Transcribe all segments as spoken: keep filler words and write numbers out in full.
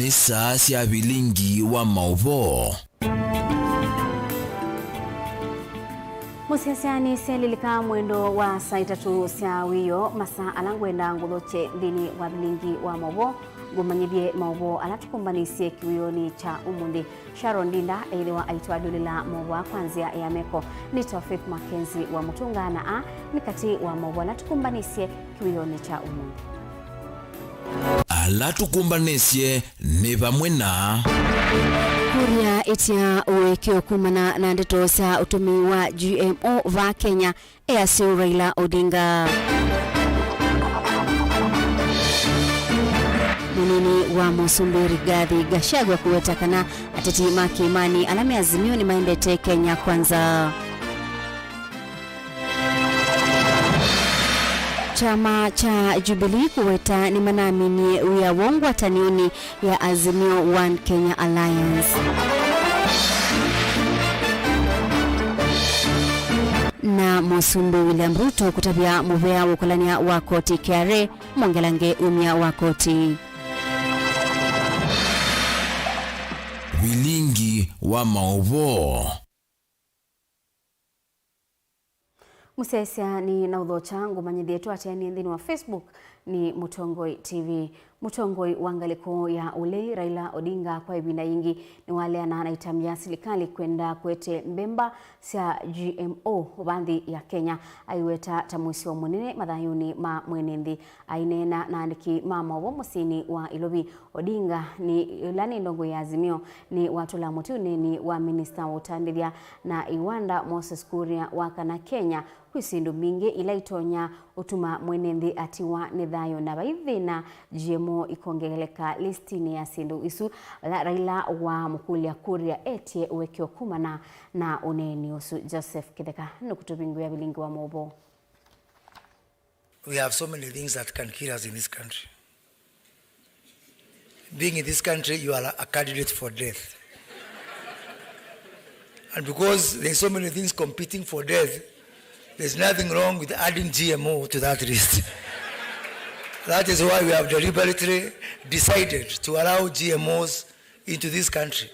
Nĩ saa sya vilingi wa maũvoo. Mũsyaĩĩsya nĩsyaĩlĩlĩka mwendo wa saa itatũ sya wĩoo, masaa ala ngwenda ngũthokye nthĩnĩ wa vilingi wa maũvoo, ngũmanyĩthye maũvoo ala tũkũmbanĩsye kĩwĩonĩ kya ũmũnthĩ. Sharon Ndinda eĩthĩwa aitũalyũlĩla maũvoo kwa nzĩa ya meko. Nĩtawa Faith Mackenzie wa Mũtũnga, na aa nĩ katĩ wa maũvoo ala tũkũmbanĩsye kĩwĩonĩ kya ũmũnthĩ. Ala tũkũmbanĩsye nĩ vamwe na Kuria ĩtia ũĩkĩĩo kumana na ndeto sya ũtũmĩi wa G M O vaa Kenya, easya Raila Odinga. Mũnini wa Mũsumbĩ Rigathi Gachagua kũweta kana ateti ma kĩĩmanĩ ala me Azimio nĩmaendete Kenya Kwanza. Kyama kya Jubilee kũweta nĩmanaminie wĩa woo ngwatanĩonĩ ya Azimio One Kenya Alliance. Na Mũsumbĩ William Ruto kũtavya mũvea wa ũkolany'a wa koti K R A mwongelange umya wa koti. Vilingi wa maũvoo. Mũsyaĩĩsya nĩ na ũthokya ngũmanyĩthye twateanie nthĩnĩ wa Facebook nĩ Mũtongoi T V. Mũtongoi wa ngalĩko ya ũlei Raila Odinga kwa ĩvinda yĩngĩ nĩwaleana na ĩtambya ya silikalĩ kwenda kũete mbemba sya G M O vaa nthĩ ya Kenya, aiweta ta mũisyo mũnene mathayũnĩ ma mwene nthĩ. Aineena na andĩki ma maũvoo mũsyĩnĩ wa Ilovi, Odinga nĩ, ũla nĩ ndongoi ya Azimio, nĩwatũla mũtĩ ũneeni wa minista wa ũtandĩthya na iwanda Moses Kuria wa kana Kenya kwĩ syĩndũ mbingĩ ila itonya ũtuma mwene nthĩ atiwa nĩ thayũ na vai thĩna G M O ikongeleka listinĩ ya syĩndũ isu, vala Raila wamũkũlya Kuria etie ũekeo kumana na ũneeni ũsu. Joseph Kĩtheka nũkũtũvingũĩa vilingi wa maũvoo. We have so many things that can kill us in this country. Being in this country, you are a candidate for death. And because there's so many things competing for death, there's nothing wrong with adding G M O to that list. That is why we have deliberately decided to allow G M Os into this country.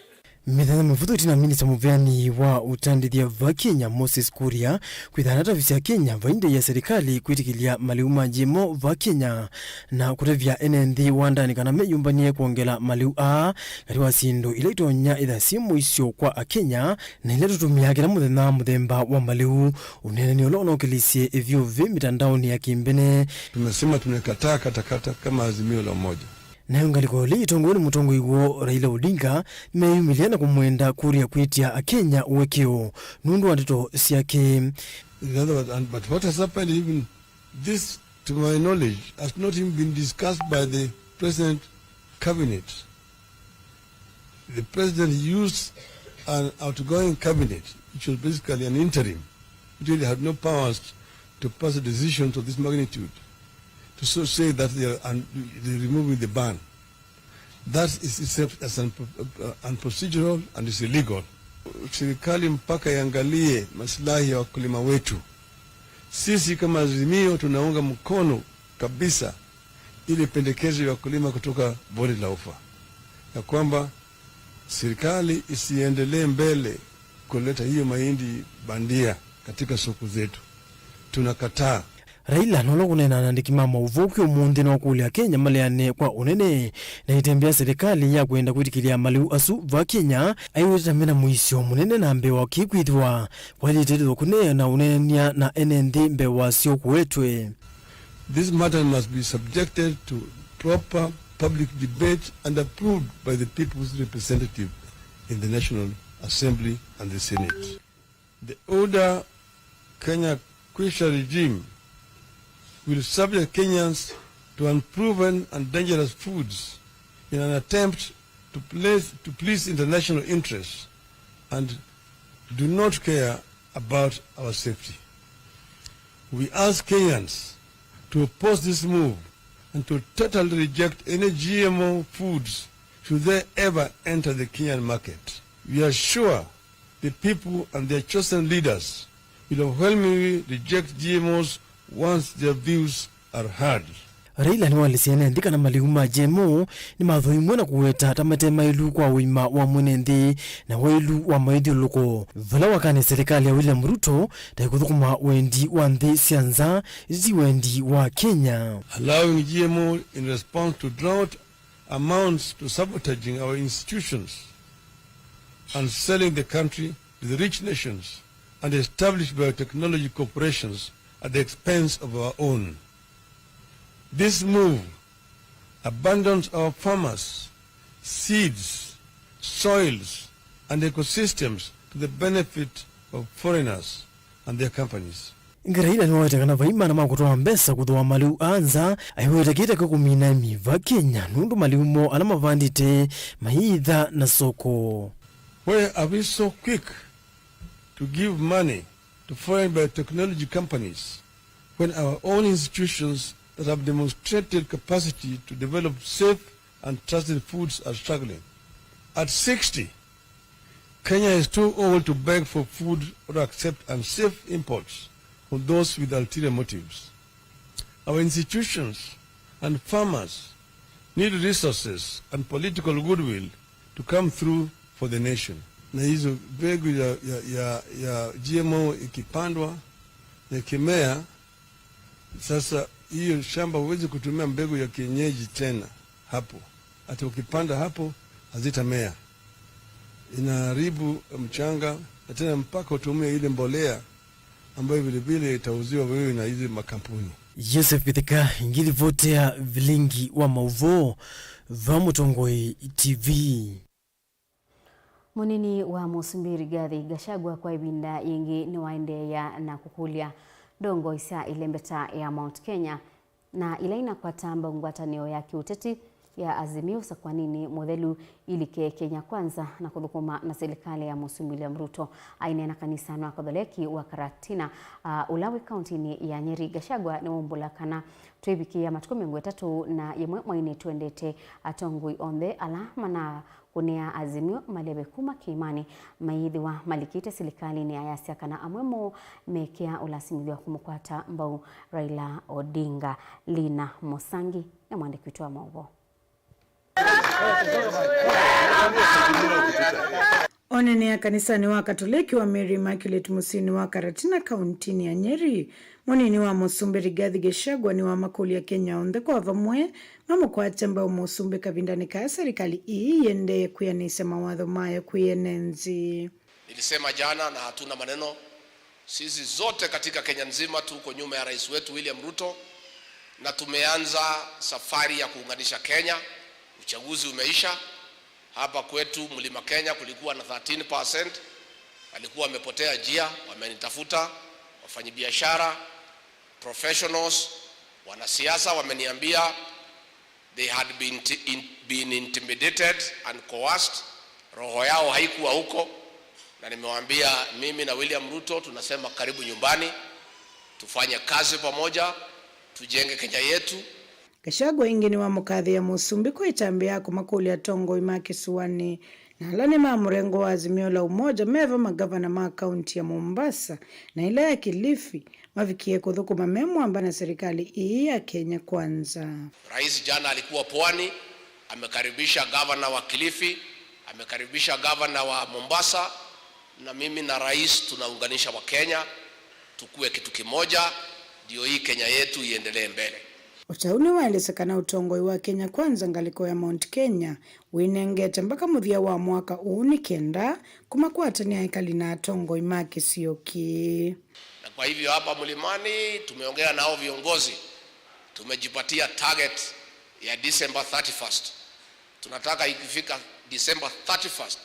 Mĩthenya mĩvũthũ ĩtina minista mũveani wa ũtandĩthya va Kenya, Moses Kuria, kwĩthana atavisya Kenya vainda ya serikali kwĩtĩkĩlya malĩu ma G M O va Kenya, na kũtavya ene nthĩ wandanĩ kana meyũmbany'e kwongela malĩu aa katĩ wa syĩndũ ila itonya ĩtha syĩ mũisyo kwa Akenya, na ila tũtũmĩaa kĩla mũthenya mũthemba wa malĩu. Ũneenani ũla ũnokelisye ĩvyũvĩ mĩtandaonĩ ya kĩmbene. Tumesema tumekataa katakata kama Azimio la Umoja. Nayo ngalĩko ĩla ĩtongoew'e nĩ mũtongoi woo Raila Odinga, meyumĩlya na kũmwenda Kuria kwĩtya Akenya ũekeo nũndũ wa ndeto syake. In other words, and, but what has happened, even this, to my knowledge, has not even been discussed by the president cabinet. The president used an outgoing cabinet, which was basically an interim, which really had no powers to pass decisions of this magnitude, to so say that they are un-, they're removing the ban. That is itself as un-, uh, unprocedural and is illegal. Serikali mpaka iangalie maslahi ya wakulima wetu. Sisi kama Azimio tunaunga mkono kabisa ile pendekezo ya wakulima kutoka Bonde la Ufa, ya kwamba serikali isiendelee mbele kuleta hiyo mahindi bandia katika soko zetu. Tunakataa. Raila nũla ũkũneena na andĩki ma maũvoo kwĩ ũmũnthĩ nũkũlya Akenya maleane kwa ũnene na ĩtembea serikali ya kwenda kwĩtĩkĩlya malĩu asu va Kenya, aiweta mena mũisyo mũnene na mbee wa kĩĩ kwĩthĩwa kwaĩlĩte ĩthũkũne na ũneenany'a na ene nthĩ mbee wasyo kũetwe. This matter must be subjected to proper public debate and approved by the people's representative in the National Assembly and the Senate. The older Kenya Kwisha regime will subject Kenyans to unproven and dangerous foods in an attempt to place, to please international interests and do not care about our safety. We ask Kenyans to oppose this move and to totally reject any G M O foods should they ever enter the Kenyan market. We are sure the people and their chosen leaders will overwhelmingly reject G M Os once their views are heard. Raila nĩwaelesya ene nthĩ kana malĩu ma G M O nĩmathũimwe na kũweta ta mate maĩlu kwa ũima wa mwene nthĩ na waĩlu wa mawĩthyũlũlũko, vala wakanĩte silikalĩ ya William Ruto ta ĩkũthũkũma wendi wa nthĩ sya nza, ti wendi wa Kenya. Allowing G M O in response to drought amounts to sabotaging our institutions and selling the country to the rich nations and established biotechnology corporations at the expense of our own. This move abandons our farmers, seeds, soils, and ecosystems to the benefit of foreigners and their companies. Ngai Raila nĩwaweta kana vai mana ma kũtwaa mbesa kũthooa malĩu aa nza, aiweta kĩta kĩkũmina ĩmĩ va Kenya, nũndũ malĩu moo ala mavandĩte maiitha na soko. Why are we so quick to give money to foreign biotechnology companies when our own institutions that have demonstrated capacity to develop safe and trusted foods are struggling? At sixty, Kenya is too old to beg for food or accept unsafe imports from those with ulterior motives. Our institutions and farmers need resources and political goodwill to come through for the nation. Na hizo mbegu ya, ya, ya, ya G M O ikipandwa na ikimea, sasa hiyo shamba huwezi kutumia mbegu ya kienyeji tena hapo. Hata ukipanda hapo, hazitamea. Inaharibu mchanga, na tena mpaka utumie ile mbolea ambayo vilevile itauziwa wewe na hizi makampuni. Joseph Itheka, ngilivoti ya vilingi wa mauvoo va Mũtongoi T V. Mũnini wa Mũsumbĩ Rigathi Gachagua kwa ĩvinda yĩngĩ nĩwaendeea na kũkũlya ndongoi sya ĩlembeta ya Mount Kenya na ila inakwata mbau ngwatanĩo ya kĩũteti ya Azimio ũsakwaninĩ mũthelu ilike Kenya Kwanza na kũthũkũma na silikalĩ ya Mũsumbĩ William Ruto. Aineena kanisanĩ wa Katholeki wa Karatina, a, ũla wĩ kauntinĩ ya Nyeri, Gachagua nĩwaumbũla kana twĩvikĩĩa matukũ mĩongo ĩtatũ na yĩmwe mweinĩ twendete atongoi onthe ala mana kũnĩa Azimio maleve kuma kĩĩmanĩ, mayĩthĩwa malikĩte silikalĩnĩ, ayasya kana amwe moo mekĩa ũlasimĩthw'a kũmũkwata mbau Raila Odinga. Lina Mũsangi nĩ mwandĩki witũ wa maũvoo. Onenea kanisanĩ wa Katoleki wa Mary Immaculate mũsyĩnĩ wa Karatina, kauntinĩ ya Nyeri, mũnini wa Mũsumbĩ Rigathi Gachagua nĩwamakũlya Kenya onthe kwa vamwe mamũkwate mbau Mũsumbĩ kavindanĩ kaa serikali ii ĩendee kwĩanĩsya mawatho mayo kwĩ ene nthĩ. Nilisema jana na hatuna maneno, sisi zote katika Kenya nzima tuko nyuma ya rais wetu William Ruto, na tumeanza safari ya kuunganisha Kenya. Uchaguzi umeisha. Hapa kwetu Mlima Kenya kulikuwa na thirteen percent walikuwa wamepotea njia, wamenitafuta, wafanyabiashara, professionals, wanasiasa wameniambia they had been, ti- in, been intimidated and coerced. Roho yao haikuwa huko, na nimewaambia mimi na William Ruto tunasema karibu nyumbani, tufanye kazi pamoja, tujenge Kenya yetu. Gachagua ĩngĩ nĩwamũkathĩĩa Mũsumbĩ kwa ĩtambya ya kũmakũlya atongoi ma kĩsũanĩ na ala nĩ ma mũrengo wa Azimio la Umoja meva magavana ma kaunti ya Mombasa na ĩla ya Kilifi mavikie kũthũkũma me mwamba na serikali ii ya Kenya Kwanza. Rais jana alikuwa Pwani, amekaribisha gavana wa Kilifi, amekaribisha gavana wa Mombasa, na mimi na rais tunaunganisha Wakenya, tukue kitu kimoja, ndio hii Kenya yetu iendelee mbele. O ta ũu nĩwaelesya kana ũtongoi wa Kenya Kwanza ngalĩko ya Mount Kenya wĩnengete mbaka mũthya wa mwaka ũũ nĩ kenda kũmakwatanĩa ekali na atongoi ma kĩsio kĩĩ. Na kwa hivyo hapa Mlimani tumeongea nao viongozi, tumejipatia target ya December thirty-first. Tunataka ikifika December thirty-first,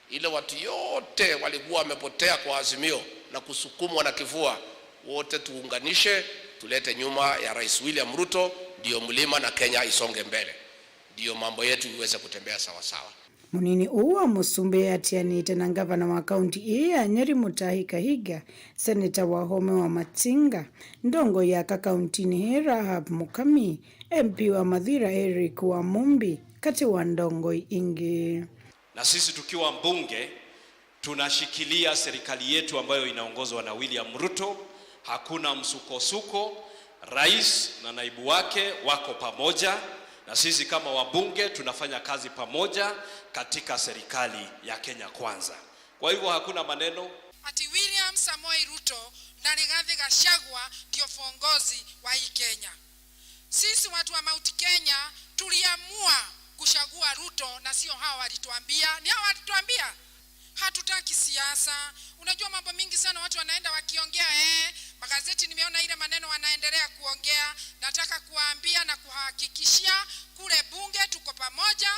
ile watu yote walikuwa wamepotea kwa Azimio na kusukumwa na kifua, wote tuunganishe, tulete nyuma ya Rais William Ruto, ndio mlima na Kenya isonge mbele, ndio mambo yetu iweze kutembea sawa sawa. Mũnini ũũ wa Mũsumbĩ atianĩte na ngavana wa kaunti ĩĩ ya Nyeri Mutahi Kahiga, seneta Wahome Wamatinga, ndongoi ya aka kauntinĩ ĩĩ Rahab Mukami, M P wa Mathira Eric Wamumbi, katĩ wa ndongoi ingĩ. Na sisi tukiwa mbunge, tunashikilia serikali yetu ambayo inaongozwa na William Ruto. Hakuna msukosuko. Rais na naibu wake wako pamoja, na sisi kama wabunge tunafanya kazi pamoja katika serikali ya Kenya Kwanza. Kwa hivyo hakuna maneno. Ati William Samoei Ruto na Rigathi Gachagua ndio viongozi wa hii Kenya. Sisi watu wa Mount Kenya tuliamua kuchagua Ruto na sio hao walituambia. Ni hao walituambia? Hatutaki siasa. Unajua mambo mingi sana watu wanaenda wakiongea, eh, magazeti nimeona ile maneno wanaendelea kuongea. Nataka kuwaambia na kuhakikishia kule bunge tuko pamoja.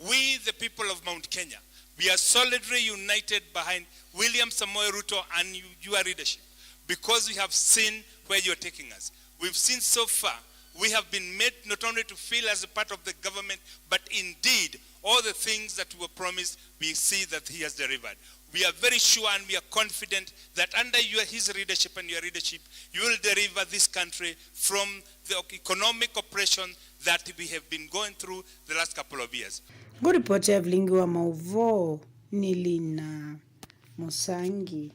We the people of Mount Kenya, we are solidly united behind William Samoei Ruto and your leadership because we have seen where you're taking us. We've seen so far, we have been made not only to feel as a part of the government, but indeed all the things that we were promised, we see that he has delivered. We are very sure and we are confident that under your, his leadership and your leadership, you will deliver this country from the economic oppression that we have been going through the last couple of years. Ngũripoti ya vilingi wa maũvoo nĩ Lina Mũsangi.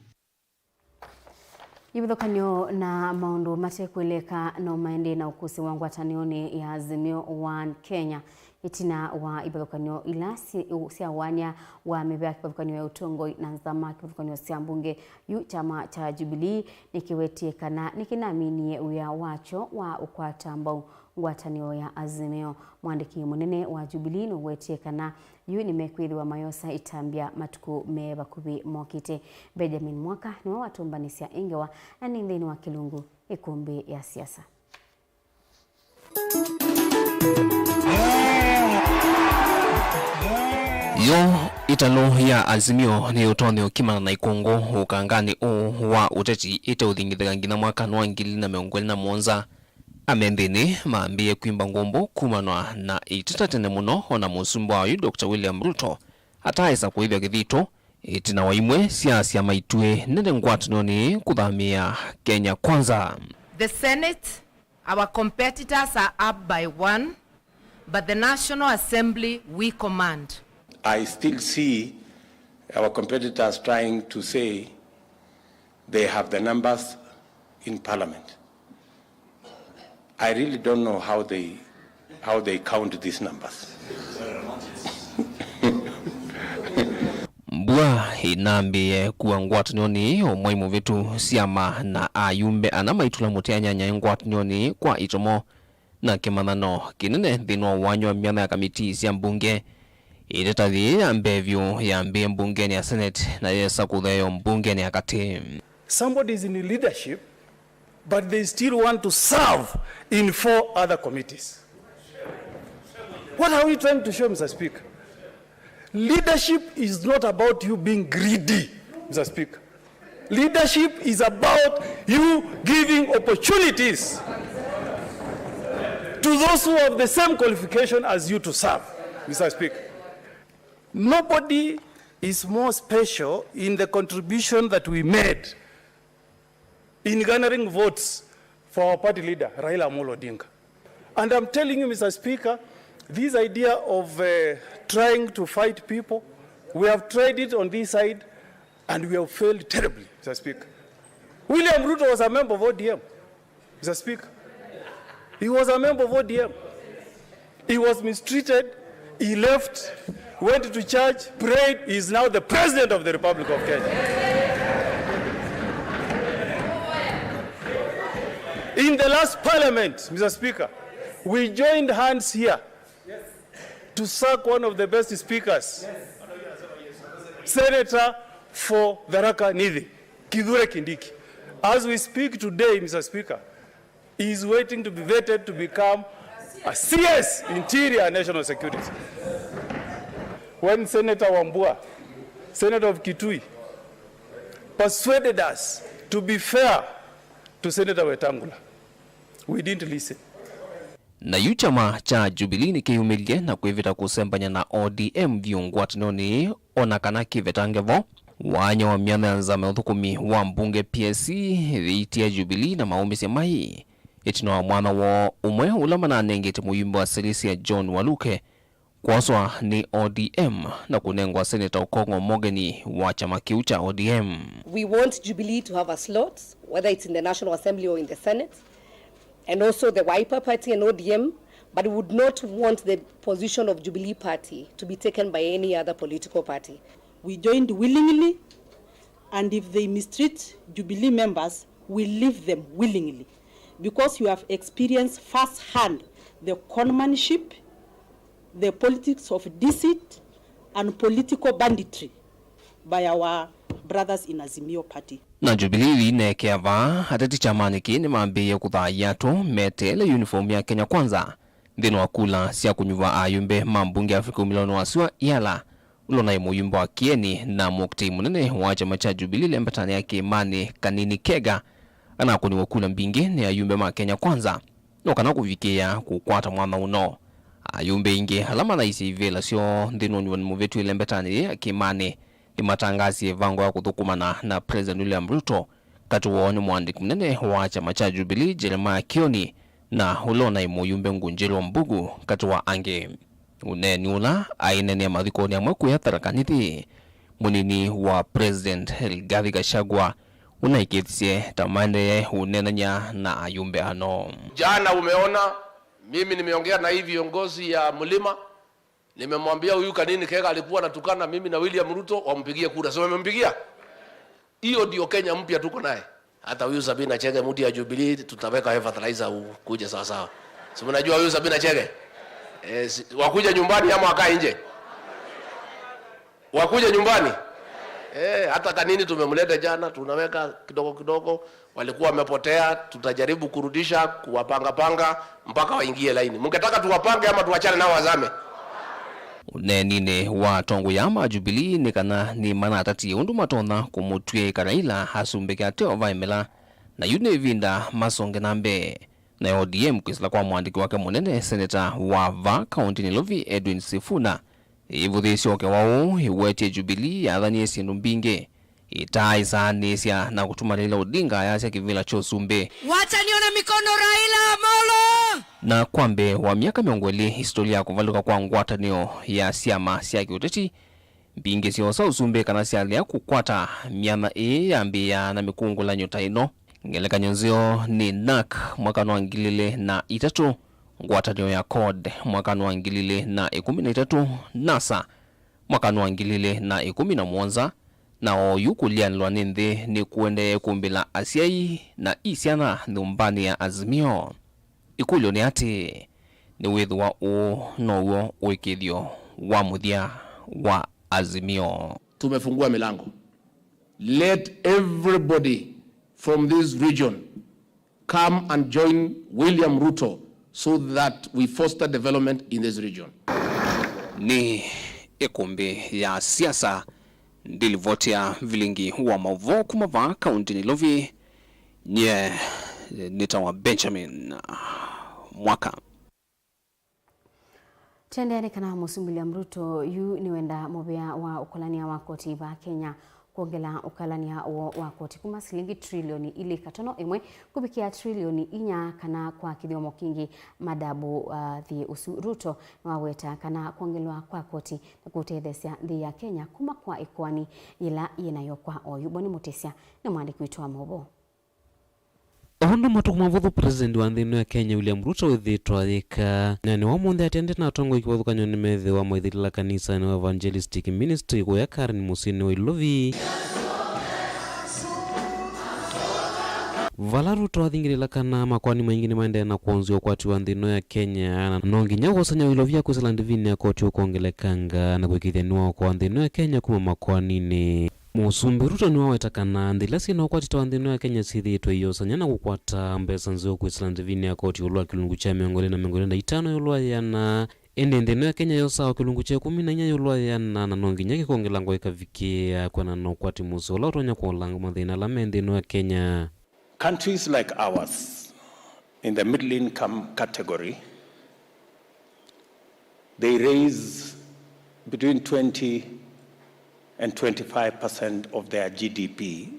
Ivathũkany'o na maũndũ mate kwĩlĩka no maendee na ũkũsĩ wa ngwatanĩonĩ ya Azimio One Kenya. Ĩtina wa ivathũkany'o ila sya wanya wa mĩvea kĩvathũkany'o ya ũtongoi na nzama kĩvathũkany'o sya mbunge, yu kyama kya Jubilee nĩkĩwetie kana nĩkĩnaminie wĩa wakyo wa ũkwata mbau ngwatanĩo ya Azimio. Mwandĩki mũnene wa Jubilee nũwetie kana yu nĩmekwĩthĩwa mayosa ĩtambya matukũ me vakuvĩ mokĩte. Benjamin Mwaka nĩwe watũmbanĩsya ĩ ngewa na nĩ nthĩnĩ wa kĩlungu ĩkũmbĩ ya siasa. Yo ĩtalũ ya Azimio nĩ ũtonye ũkimana na ikũngũ ũkanganĩ ũũ wa ũteti ĩteũthingithĩka nginya mwaka wa ngili na mĩongo ĩlĩ na mũonza. Ame nthĩnĩ mambĩĩe kwimba ngũmbũ kumanwa na ĩteta tene mũno, ona mũsumbĩ wa oyu Doctor William Ruto ataaĩsa kũĩvya kĩthito ĩtina wa imwe sya syama ituĩ nene ngwatanĩonĩ kũthamĩĩa Kenya Kwanza. The Senate, our competitors are up by one, but the National Assembly, we command. I still see our competitors trying to say they have the numbers in parliament. I really don't know how they, how they count these numbers. Mbua ĩnambĩĩe kua ngwatanĩonĩ o mwai mũvĩtu, syama na ayumbe ana maitũla mũtĩ anyanyae ngwatanĩonĩ kwa itomo na kĩmanyano kĩnene nthĩnĩ wa ũwanya wa myanya ya kamitii sya mbunge. Ĩteta yĩĩ ya mbee vyũ yambĩĩe mbungenĩ ya Senate na yesa kũtheewa mbungenĩ ya katĩ. Somebody is in leadership, but they still want to serve in four other committees. What are we trying to show, Mister Speaker? Leadership is not about you being greedy, Mister Speaker. Leadership is about you giving opportunities to those who have the same qualification as you to serve, Mister Speaker. Nobody is more special in the contribution that we made in garnering votes for our party leader, Raila Amolo Odinga. And I'm telling you, Mister Speaker, this idea of, uh, trying to fight people, we have tried it on this side and we have failed terribly, Mister Speaker. William Ruto was a member of O D M, Mister Speaker. He was a member of O D M. He was mistreated. He left, went to church, prayed. He is now the president of the Republic of Kenya. In the last parliament, Mister Speaker, we joined hands here to sack one of the best speakers, Senator for Tharaka Nithi, Kithure Kindiki. As we speak today, Mister Speaker, he is waiting to be vetted to become a C S, Interior and National Security. When Senator Wambua, Senator of Kitui, persuaded us to be fair to Senator Wetangula, we didn't listen. Na yu kyama kya Jubilee nĩkĩyumĩlye na kwĩvĩta kũsembany'a na O D M vyũ ngwatanĩonĩ, o na kana kĩvetange vo. Wanya wa myanya ya nzama ya ũthũkũmi wa mbunge P S C yĩitie Jubilee na maũmĩsya mai ĩtina wa mwanya woo ũmwe ũla mananengete mũyumbe wa Sirisia John Waluke kwoswa nĩ O D M na kũnengwa Seneta Okong'o Omogeni wa kyama kĩu kya O D M. We want Jubilee to have a slot, whether it's in the National Assembly or in the Senate. and also the Wiper Party and O D M, but we would not want the position of Jubilee Party to be taken by any other political party. We joined willingly, and if they mistreat Jubilee members, we leave them willingly, because you have experienced firsthand the conmanship, the politics of deceit, and political banditry by our brothers in Azimio Party. Na Jubilee yu ineekea vaa, ateti kyamanĩ kĩĩ nĩmambĩĩe kũthaĩa atũ meteele uniform ya Kenya Kwanza nthĩnĩ wa kula sya kũnyuva ayumbe ma mbunge Africa Umiloni wa Sua Yala, ũla ũnaĩ mũyumbe wa Kieni na mũkitĩi mũnene wa kyama kya Jubilee lembetanĩ ya kĩĩmanĩ Kanini Kega, anakũniwe kula mbingĩ nĩ ayumbe ma Kenya Kwanza, no kana kũvikĩĩa kũkwata mwanya ũno. Ayumbe aingĩ ala manaisye ivĩla syoo nthĩnĩ wa ũnyuvani mũvĩtu ĩlembetanĩ yĩĩ ya kĩĩmanĩ nĩmatangaasie ĩvango ya kũthũkũmana na President William Ruto. Katĩ woo nĩ mũandĩki mũnene wa kyama kya Jubilee, Jeremiah Kioni, na ũla ũnaĩ mũyumbe Ngunjiri wa Mbugu, katĩ wa angĩ. Ũneeni ũla aineenea mathikũnĩ amwe kũya Tharaka Nithi, mũnini wa President Rigathi Gachagua ũnaĩkĩĩthisye ta maendee ũneenany'a na ayumbe ano. Jana umeona, mimi nimeongea na hii viongozi ya mlima, nimemwambia huyu Kanini Kega alikuwa anatukana mimi na William Ruto, wampigie kura. Si wamempigia? Hiyo ndio Kenya mpya tuko naye. Hata huyu Sabina Chege, mtu ya Jubilee, tutaweka yeye fertilizer, ukuje sawa sawa. Si mnajua huyu Sabina Chege? Eh, si, wakuje nyumbani ama wakae nje? Wakuje nyumbani? Eh, hata Kanini tumemleta jana, tunaweka kidogo kidogo. Walikuwa wamepotea, tutajaribu kurudisha, kuwapanga panga mpaka waingie laini. Mngetaka tuwapange ama tuwachane nao wazame? Ũneeninĩ wa atongoi aa ma Jubilee nĩ kana nĩmanatatie ũndũ matonya kũmũtw'ĩĩka Raila asumbĩke ateo vaemela, na yu nĩ ĩvinda masonge na mbee. Nayo O D M kwĩsĩla kwa mũandĩki wake mũnene, seneta wa vaa kaũntĩnĩ Nairobi, Edwin Sifuna, ĩvũthĩĩsye ũkewa ũũ ĩwetie Jubilee yathanie syĩndũ mbingĩ, ĩtaaĩsaanĩsya na kũtuma Raila Odinga ayasya kĩvĩla kya ũsumbĩ. Wacha nione mikono, Raila Amolo! Na kwa mbee wa myaka mĩongo ĩlĩ, hisitolia ya kũvalũka kwa ngwatanĩo ya syama sya kĩũteti mbingĩ syoosa ũsumbĩ kana syalea kũkwata myanya ĩĩ yambĩĩaa na mĩkũngũlanyo ta ĩno. Ngelekany'o nzeo nĩ NARC mwakanĩ wa ngili ilĩ na itatũ, ngwatanĩo ya CORD mwakanĩ wa ngili ilĩ na ĩkũmi na itatũ, NASA mwakanĩ wa ngili ilĩ na ĩkũmi na mũonza, na oyu kũlĩanĩlwa nĩ nthĩ nĩkũendee kũmbĩla asyai na i syana nyũmbanĩ ya Azimio. Ĩkũlyo nĩ atĩĩ, nĩwĩthĩwa ũũ now'o ũĩkĩĩthyo wa mũthya wa Azimio? Tumefungua milango. Let everybody from this region come and join William Ruto so that we foster development in this region. Nĩ ĩkũmbĩ ya siasa, ndilivoti ya vilingi wa maũvoo kuma vaa kaũntĩ Nairobi. Nyie nĩtawa Benjamin Mwaka. Tũendee nĩ kana Mũsumbĩ William Ruto yu nĩwenda mũvĩa wa ũkalany'a wa koti vaa Kenya kwongela ũkalany'a woo wa koti kuma silingi trilioni ilĩ katono ĩmwe kũvikĩa trilioni inya, kana kwa kĩthyomo kĩngĩ, madabu, uh, thiĩ ũsu. Ruto nĩwaweta kana kwongelwa kwa koti nĩkũtetheesya nthĩ ya Kenya kuma kwa ĩkoani yĩla yĩnayo kwa oyu. Boni Mũtĩsya nĩ mwandĩki witũ wa maũvoo. O ũndũ matukũ mavũthũ President wa nthĩ ĩno ya Kenya, William Ruto, wĩthĩĩtwe ayĩka, na nĩ wa ũmũnthĩ atĩ ende na atongoi kĩvathũkany'o nĩmethĩwa maithilĩla kanisanĩ wa Evangelistic Ministry kũya Karen mũsyĩnĩ wa Ilovi, vala Ruto athingĩlĩla kana makoani maingĩ nĩmaendee na kwonzya ũkwati wa nthĩ ĩno ya Kenya, na no nginya ũkosany'a wa Ilovi ya kwĩsĩla ndivinĩ ya koti ũkongelekanga na kũĩkĩĩthya nĩwaokoa nthĩ ĩno ya Kenya kuma makoaninĩ. Mũsumbĩ Ruto nĩwaweta kana nthĩ ila syĩ na ũkwati ta wa nthĩ ĩno ya Kenya syĩthĩĩtwe iosany'a na kũkwata mbesa nzeo kwĩsĩla ndivinĩ ya koti ĩũlũ wa kĩlungu kya mĩongo ĩlĩ na mĩongo ĩlĩ na itano ĩũlũ wa ĩana, ĩndĩ nthĩ ĩno ya Kenya yosaa o kĩlungu kya ĩkũmi na inya ĩũlũ wa ĩana, na no nginya kĩkongelangwa ĩkavikĩĩa kwĩanana na ũkwati mũseo ũla ũtonya kũolanga mathĩna ala me nthĩ ĩno ya Kenya. Countries like ours in the middle income category, they raise between twenty and twenty-five percent of their G D P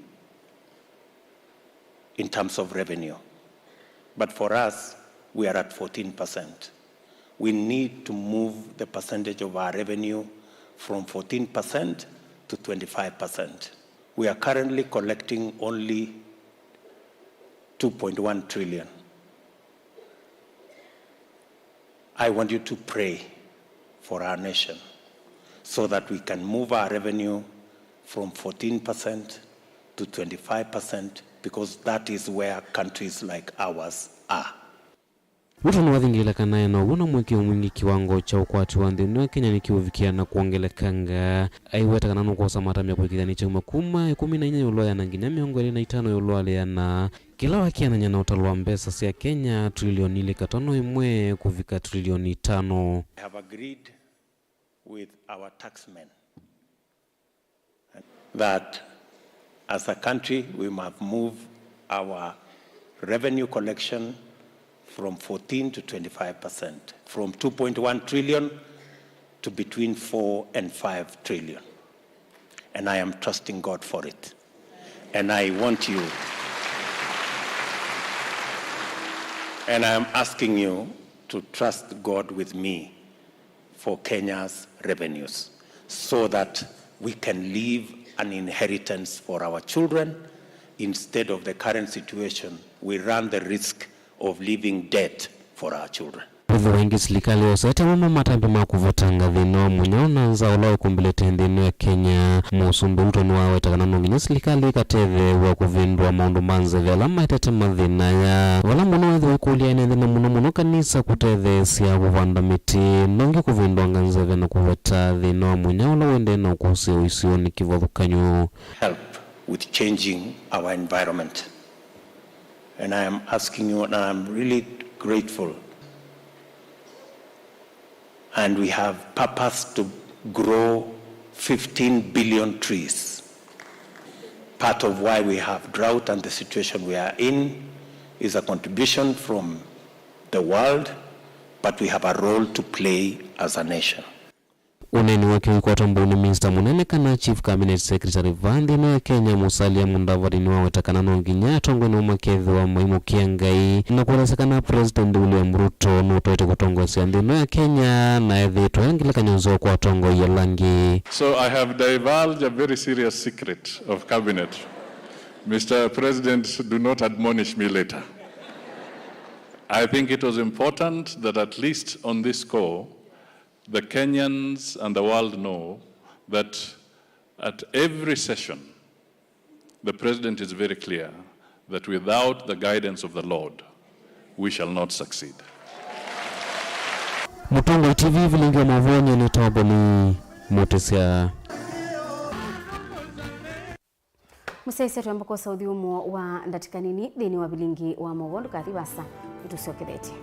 in terms of revenue. But for us, we are at fourteen percent. We need to move the percentage of our revenue from fourteen percent to twenty-five percent. We are currently collecting only two point one trillion. I want you to pray for our nation so that we can move our revenue from fourteen percent to twenty-five percent, because that is where countries like ours are. Ruto nĩwathingĩĩle kana e na ũw'o na mũĩkĩĩo mwingĩ, kĩwango kya ũkwati wa nthĩnĩ wa Kenya nĩkĩũvikĩa na kwongelekanga. Aiweta kana nũkwosa matambya kũĩkĩĩthya nĩkyauma kuma ĩkũmi na inya ĩũlũ wa ĩana nginya mĩongo ĩlĩ na itano ĩũlũ wa ĩana, kĩla wakĩanany'a na ũtalo wa mbesa sya Kenya, trilioni ilĩ katono ĩmwe kũvika trilioni itano. I have agreed with our taxmen that as a country we must move our revenue collection from fourteen to twenty-five percent, from two point one trillion to between four and five trillion. And I am trusting God for it. And I want you, and I am asking you to trust God with me for Kenya's revenues, so that we can leave an inheritance for our children instead of the current situation we run the risk of leaving debt for our children. Kwĩthĩwa ĩngĩ silikalĩ yosetye amwe ma matambya ma kũvetanga thĩna wa mũnyao na nzaa ũla ũkumbĩlĩte nthĩ ĩno ya Kenya. Mũsumbĩ Ruto nĩwaweta kana no nginya silikalĩ ĩkatetheew'a kũvĩndũa maũndũ ma nzeve ala maetete mathĩna aya, vala mũno ethĩwa ĩkũlya ene nthĩ na mũno mũno kanisa kũtetheesya kũvanda mĩtĩ, nongi kũvĩndũanga nzeve na kũveta thĩna wa mũnyao ũla ũendee na ũkũsĩĩo isionĩ kĩvathũkany'o. Help with changing our environment. And I am asking you, and I am really grateful. And we have purpose to grow fifteen billion trees. Part of why we have drought and the situation we are in is a contribution from the world, but we have a role to play as a nation. Ũneeni wake ũikwatwa mbau nĩ Minista Mũnene kana Chief Cabinet Secretary vaa nthĩ ĩno ya Kenya, Musalia Mudavadi, nĩwaweta kana no nginya atongoi nĩmo makethĩwa maimũkĩa Ngai, na kũelesya kana President William Ruto nũtoete kũtongoesya nthĩ ĩno ya Kenya na ethĩĩtwe e ngelekany'o nzeo kwa atongoi ala angĩ. So I have divulged a very serious secret of cabinet. Mister President, do not admonish me later. I think it was important that at least on this score, the Kenyans and the world know that at every session, the President is very clear that without the guidance of the Lord, we shall not succeed. Mũtongoi T V, vilingi wa maũvoo, nyie nĩtawa Boni Mũtĩsya. Mũsyaĩĩsya, twamba kwosa ũthyũmũo wa ndatĩka nini nthĩnĩ wa vilingi wa maũvoo. Ndũkathi vaasa, nĩtũsyokethetye.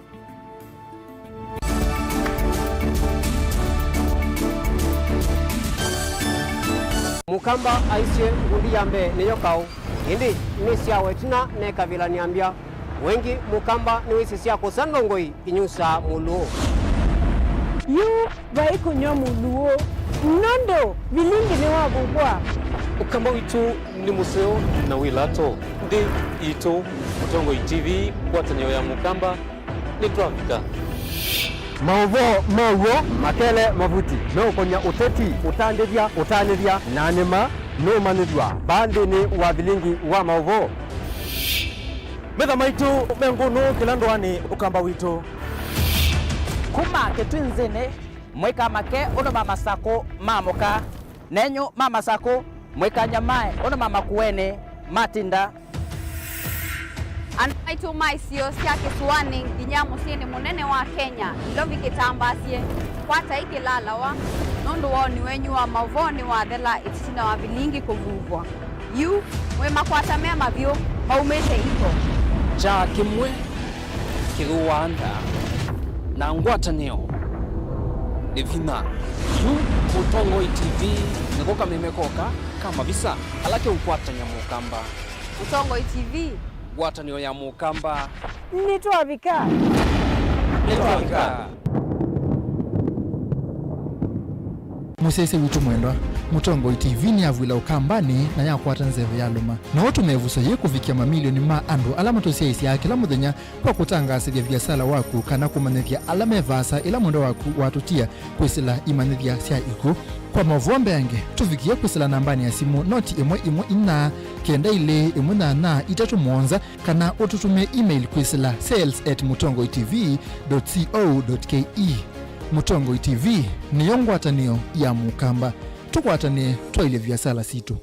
Mũkamba aisye, ngundi ya mbee nĩyo kaũ, ĩndĩ nĩ syawa ĩtina nekavĩla nĩambya. Wengĩ Mũkamba nĩwĩsĩ sya kũsa ndongoi inyusaa mũlũũ. Yu vai kũnyw'a mũlũũ, nũndũ vilingi nĩwavuvwa. Ũkamba witũ nĩ mũseo na wĩ lato. Nthĩ yitũ, Mũtongoi T V, ngwatanĩo ya Mũkamba, nĩtwavika. Maũvoo ma w'o makele mavuti meũkony'a ũteti, ũtandĩthya, ũtanĩthya, na nĩma nũũmanyĩthw'a vaa nthĩnĩ wa vilingi wa maũvoo. Metha maitũ me ngũnũ kĩla ndũanĩ, Ũkamba witũ. Kuma Kĩtwinzĩnĩ, mũikamake ũndũ ma Masakũ maamũka, nenyu ma Masakũ mũikanyamae ũndũ ma Makueni matinda. Andũ maitũ ma isio sya kĩsũanĩ nginya mũsyĩnĩ mũnene wa Kenya, Nairobi kĩtambaasye, kwatai kĩlalawa, nũndũ woni wenyu wa maũvoo nĩwathela ĩtina wa vilingi kũvuvwa. Yu, mwĩmakwata me mavyũ, maumĩte iko. Kyaa kĩmwe kĩthũaa nda, na ngwatanĩo nĩ vinya. Yu Mũtongoi T V nĩko kameme koka ka mavisa ala keũkwatany'a Mũkamba. Mũtongoi T V. Ngwatanĩo ya Mũkamba. Nĩtwavika. Nĩtwavika. Mũsyaĩĩsya witũ mwendwa, Mũtongoi T V nĩyavw'ĩla Ũkambanĩ na yakwata nzeve yalũma. No ũtũme ĩvuso yĩĩ kũvikĩa mamilioni ma andũ ala matũsyaĩĩsyaa kĩla mũthenya kwa kũtangaasĩthya viasala waku kana kũmanyĩthya ala me vaasa ĩla mwendwa waku watũtia kwĩsĩla imanyĩthya sya ikw'ũ. Kwa maũvoo mbeange, tũvikĩe kwĩsĩla nambanĩ ya simũ noti ĩmwe ĩmwe inya kenda ilĩ ĩmwe nyanya itatũ mũonza, kana ũtũtũmĩe email kwĩsĩla sales at mũtongoi T V dot co dot K E. Mũtongoi T V nĩyo ngwatanĩo ya Mũkamba. Tũkwatanĩe twaĩlye viasala sitũ.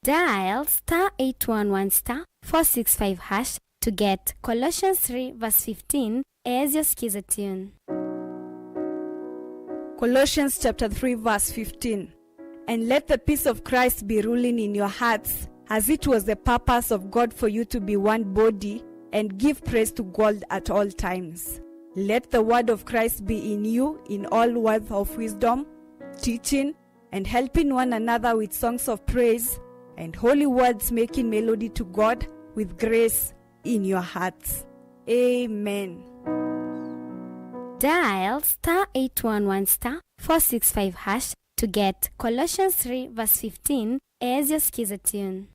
Dial star eight one one star four six five hash to get Colossians three verse fifteen as your skiza tune. Colossians chapter three verse fifteen. And let the peace of Christ be ruling in your hearts, as it was the purpose of God for you to be one body, and give praise to God at all times. Let the word of Christ be in you in all words of wisdom, teaching, and helping one another with songs of praise and holy words, making melody to God with grace in your hearts. Amen. Dial star eight one one star four six five hash to get Colossians three verse fifteen as your skiza tune.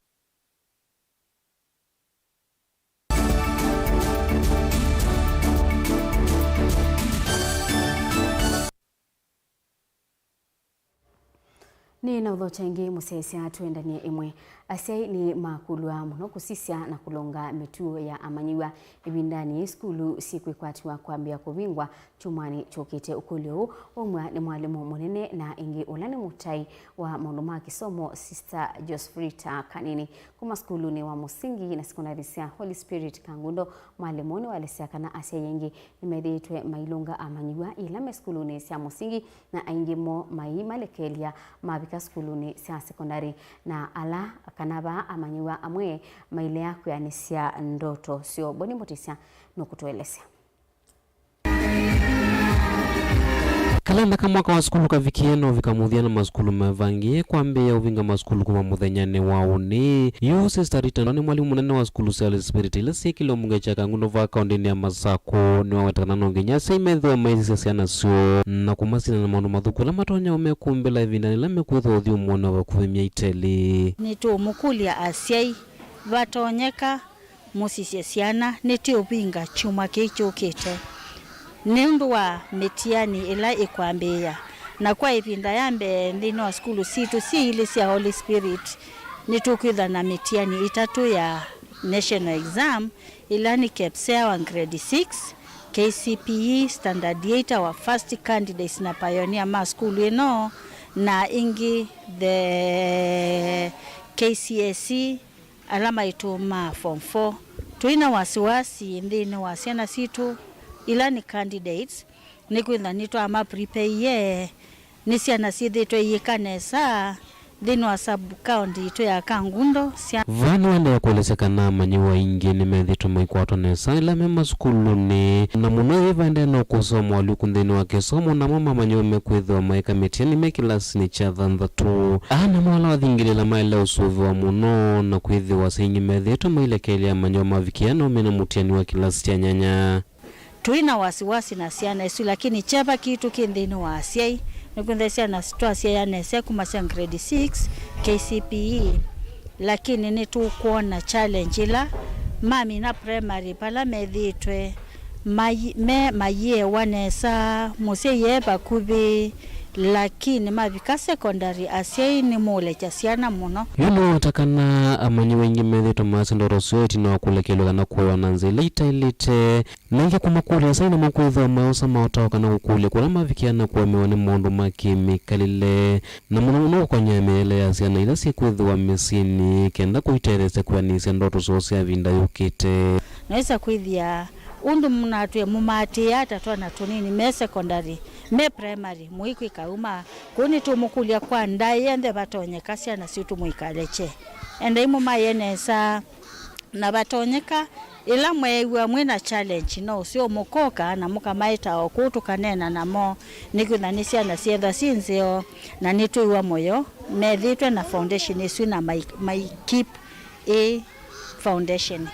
Nĩ na ũthokya ĩngĩ mũsyaĩĩsya twendanie ĩmwe. Asyai nĩ makũlw'a mũno kũsisya na kũlũnga mĩtuo ya amanyĩw'a ĩvindanĩ yĩĩ sukulu syĩkwĩkwatĩwa kwambĩĩa kũvingwa kyumwanĩ kyũkĩte. Ũkũlyo ũũ waumw'a nĩ mwalimũ mũnene na ĩngĩ ũla nĩ mũtai wa maũndũ ma kĩsomo, Sister Josfrita Kanini, kuma sukulunĩ wa mũsingi na sekondari sya Holy Spirit Kangundo. Mwalimũ nĩwaelesya kana asyai aingĩ nĩmethĩĩtwe mailũnga amanyĩw'a yĩla me sukulunĩ sya mũsingi, na aingĩ moo maimalekelya mavika sukulunĩ sya sekondari, na ala kana vaa amanyĩw'a amwe mailea kwĩanĩsya ndoto syoo. Boni Mũtĩsya nũkũtũelesya. Kalenda ka mwaka wa sukulu kavikie na ũvika mũthya, na masukulu mavangĩe kwambĩĩa ũvinga masukulu kuma mũthenyanĩ wa ũnĩ. Yu Sister Rita nĩ mwalimũ mũnene wa sukulu sya Holy Spirit ila syĩ kĩlĩo mbunge kya Kangundo vaa kaũndĩnĩ ya Masakũ, nĩwaweta kana no nginya asyai methĩwe maisisya syana syoo na kũmasina na maũndũ mathũku ala matonya ũmekumbĩla ĩvindanĩ yĩla mekwĩthwa ũthyũmũonĩ wa vakuvĩ myei ta ĩlĩ. Nĩtũũmũkũlya asyai, vatonyeka mũsisye syana nĩtũũvinga kyumwa kĩĩ kyũkĩte nĩ ũndũ wa mĩtiani ĩla ĩkwambĩĩa. Na kwa ĩvinda ya mbee nthĩnĩ wa sukulu sitũ syĩ ilĩ sya Holy Spirit, nĩtũkwĩthwa na mĩtiani ĩtatũ ya national exam, ĩla nĩ KPSEA wa grade six, K C P E standard eight, our first candidates na pioneer ma sukulu ĩno, na ĩngĩ the K C S E, ala maitũ ma form four. Tũi na wasiwasi nthĩnĩ wa syana sitũ ila nĩ candidates, nĩkwĩthwa nĩtwamaprepaie. Nĩ syana syĩthĩĩtwe iyĩka nesa nthĩnĩ wa sub county yitũ ya Kangundo. Sya Vaa nĩwaendeea kũelesya kana amanyĩw'a aingĩ nĩmethĩĩtwe maikwatwa nesa ĩla me masukulunĩ, na mũno yĩĩ vaendee na ũkũsĩ wa moalyũku nthĩnĩ wa kĩsomo, na amwe ma amanyĩw'a mekwĩthĩwa maeka mĩtiani me kĩlasinĩ kya thanthatũ. Aa namo ala wathingĩlĩĩla maĩle ũsũvĩwa mũno na kwĩthĩwa asyai nĩmethĩĩtwe mailekelea amanyĩw'a mavikĩa nao mena mũtiani wa kĩlasi kya nyanya. Tũi na wasiwasi na syana isu, lakini kyeva kitũ kĩ nthĩnĩ wa asyai. Nĩkwĩthĩa syana twasyaĩa nesa kuma sya grade six K C P E, lakini nĩtũkwona challenge ĩla mamina primary vala methĩĩtwe mai-, me mayĩewa nesa, mũsyai e vakuvĩ, lakini mavika secondary asyai nĩmũlekya syana mũno. Yu nĩwaweta kana amanyĩw'a aingĩ methĩĩtwe maasya ndoto syoo ĩtina wa kũlekelw'a kana kũewa na nzĩa ila itaĩlĩte. Na ĩngĩ kũmakũlya asyai nĩmo kwĩthĩwa maosa maũtao kana kũkũlya kũla mavikĩa na kũemewa nĩ maũndũ ma kĩ-mĩkalĩle, na mũno mũno kũkony'a mĩeele ya syana ila syĩkwĩthĩwa mĩsyĩnĩ, kenda kũitetheesya kwĩanĩsya ndoto syoo sya ĩvinda yũkĩte. Nawĩsa kwĩthĩa ũndũ mũnatwĩe mũmaatĩĩa ata twana tũnini me secondary, me primary, mũikwĩka uma kũu? Nĩtũmũkũlya kwa ndaĩa nthe vatonyeka syana sitũ mũikalekye. Endai mũmaĩe nesa. Na vatonyeka, ĩla mweew'a mwĩ na challenge, no ũseo mũkoka na mũkamaĩta o kũu tũkaneena namo, nĩkwĩthwa nĩ syana syethwa syĩ nzeo, na nĩtwĩw'a mũyo methĩĩtwe na foundation ĩsu na mai, mai keep ĩ foundation.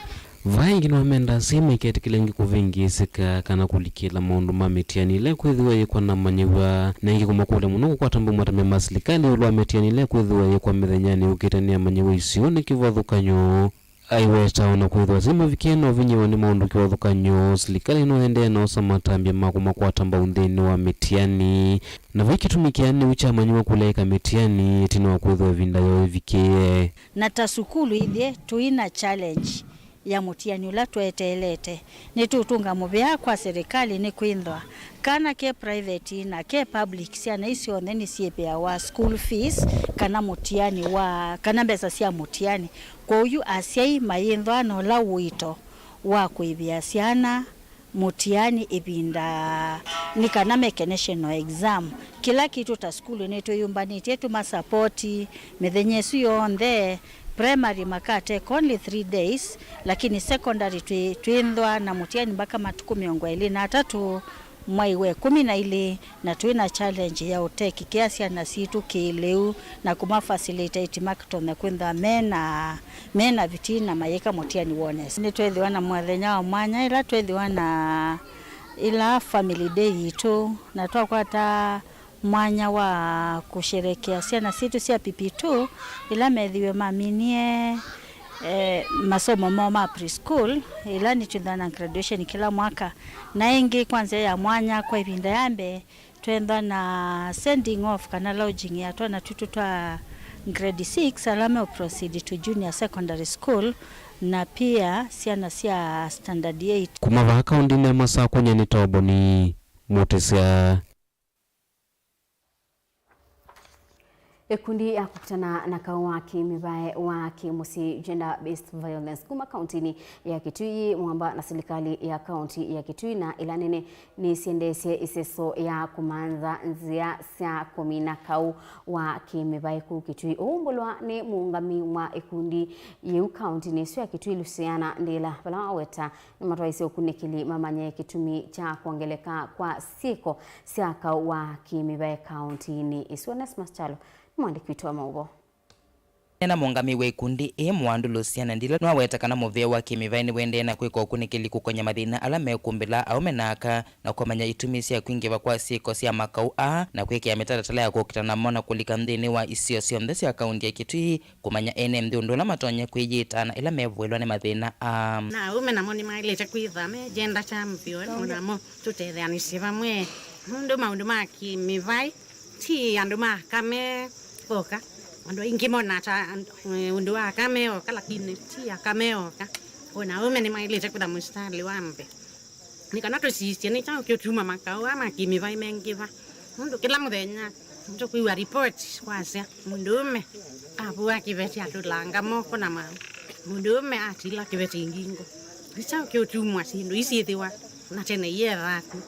Vai ĩngĩ nĩwamendaa asyai maiketĩkĩle ĩngĩ kũvĩngĩĩsĩka kana kũlikĩla maũndũ ma mĩtiani ĩla ĩkwĩthĩwa yĩkwa na amanyĩw'a, na ĩngĩ kũmakũlya mũno kũkwata mbau matamya ma silikalĩ ĩũlũ wa mĩtiani ĩla ĩkwĩthĩwa yĩkwa mĩthenyanĩ yũkĩte nĩ amanyĩw'a isionĩ kĩvathũkany'o. Aiweta o na kwĩthĩwa asyai mavikĩe na ũvinyĩĩwa nĩ maũndũ kĩvathũkany'o, silikalĩ no ĩendee na osa matambya ma kũmakwata mbau nthĩnĩ wa mĩtiani, na vai kĩtumi kĩanĩu kya amanyĩw'a kũlaĩka mĩtiani ĩtina wa kwĩthĩwa ĩvinda yoo ĩvikĩe. Na ta sukulu ithyĩ tũi na challenge ya mũtiani ũla tweteelete. Nĩtũũtũnga mũvea kwa serikali nĩkwĩthĩwa kana ke private na ke public, syana ii syonthe nĩsyĩvĩawa school fees kana mũtiani wa, kana mbesa sya mũtiani. Kwoou asyai mayĩthwa na ũla ũito wa kũĩvĩa syana mũtiani ĩvinda nĩ kana meke national exam. Kĩla kĩtũ ta sukulu nĩtwĩyũmbanĩtye tũmasapoti mĩthenya ĩsu yonthe. Primary maka take only three days, lakini secondary twĩ-, twĩthwa na mũtiani mpaka matukũ mĩongo ĩlĩ na atatũ mwai wa ĩkũmi na ilĩ, na twĩ na challenge ya ũtekĩkĩa syana sitũ kĩlĩu na kũma facilitate makatonya kwĩthwa mena, mena vitina mayĩka mũtiani wa honest. Nĩtwethĩwa na mũthenya wa mwanya ĩla twethĩwa na ĩla family day yitũ, na twakwata mwanya wa kũsherekea syana sitũ sya P P two ila methiwe maminie, eh, masomo moo ma preschool, ila nĩtwĩthwa na graduation kĩla mwaka. Na ĩngĩ kwa nzĩa ya mwanya, kwa ĩvinda ya mbee, twenda na sending off kana lodging ya twana twitũ twa grade six ala me proceed to junior secondary school, na pia syana sya standard eight. Kuma vaa kaũndĩnĩ ya Masaku, nyie nĩ Toboni Mũtĩsya. Ĩkundi ya kũkitana na kaũ wa kĩmĩvae wa kĩmũsyĩ, gender based violence, kuma kaũntĩnĩ ya Kitui, mwamba na silikalĩ ya kaũntĩ ya Kitui na ĩla nene, nĩsyendeesye ĩseso ya kũmantha nzĩa sya kũmina kaũ wa kĩmĩvae kũu Kitui. Ũumbũlwa nĩ mũũngamĩi wa ĩkundi yĩu kaũntĩnĩ ĩsu ya Kitui, Luciana Ndĩla, vala waweta nĩmatwaĩsye ũkunĩkĩli mamanye kĩtumi kya kwongeleka kwa syĩko sya kaũ wa kĩmĩvae kaũntĩnĩ ĩsu. Onesmus Kyalo nĩ mwandĩki witũ wa maũvoo. Ena mũũngamĩi wa ĩkundi ĩĩ, Mwandu Luciana Ndĩla, nĩwaweta kana mũvĩa wa kĩmĩvae nĩwendee na kwĩka ũkunĩkĩli kũkony'a mathĩna ala mekũmbĩla aũme na aka, na kũmanya itumi sya kwingĩva kwa syĩko sya makaũ aa, na kwĩkĩa mĩtalatala ya kũkitana namo na kũlika nthĩnĩ wa isio syonthe sya kaũntĩ ya Kitui, kũmanya ene nthĩ ũndũ ũla matonya kwĩyĩta na ĩla mevoelwa nĩ mathĩna aa. Na aũme namo nĩmaĩlĩte kwĩthwa me gender champion, o namo tũtetheanĩsye vamwe, nũndũ maũndũ ma kĩmĩvae ti andũ ma aka me oka. Andũ aingĩ monaa ta and-, eh, ũndũ wa aka me oka, lakini ti aka me oka. O na aũme nĩmaĩlĩte kwĩthwa mũsitalĩ wa mbee. Nĩ kana tũsisye nĩ kyaũ kĩũtuma makaũ aa ma kĩmĩvae mengĩva. Nũndũ kĩla mũthenya tũkwĩw'a report kwasya mũndũũme avũa kĩveti atũlanga moko na maũ, mũndũũme atila kĩveti ngingo. Nĩ kyaũ kĩũtumwa syĩndũ ii syĩthĩwa na tene iethaa ku?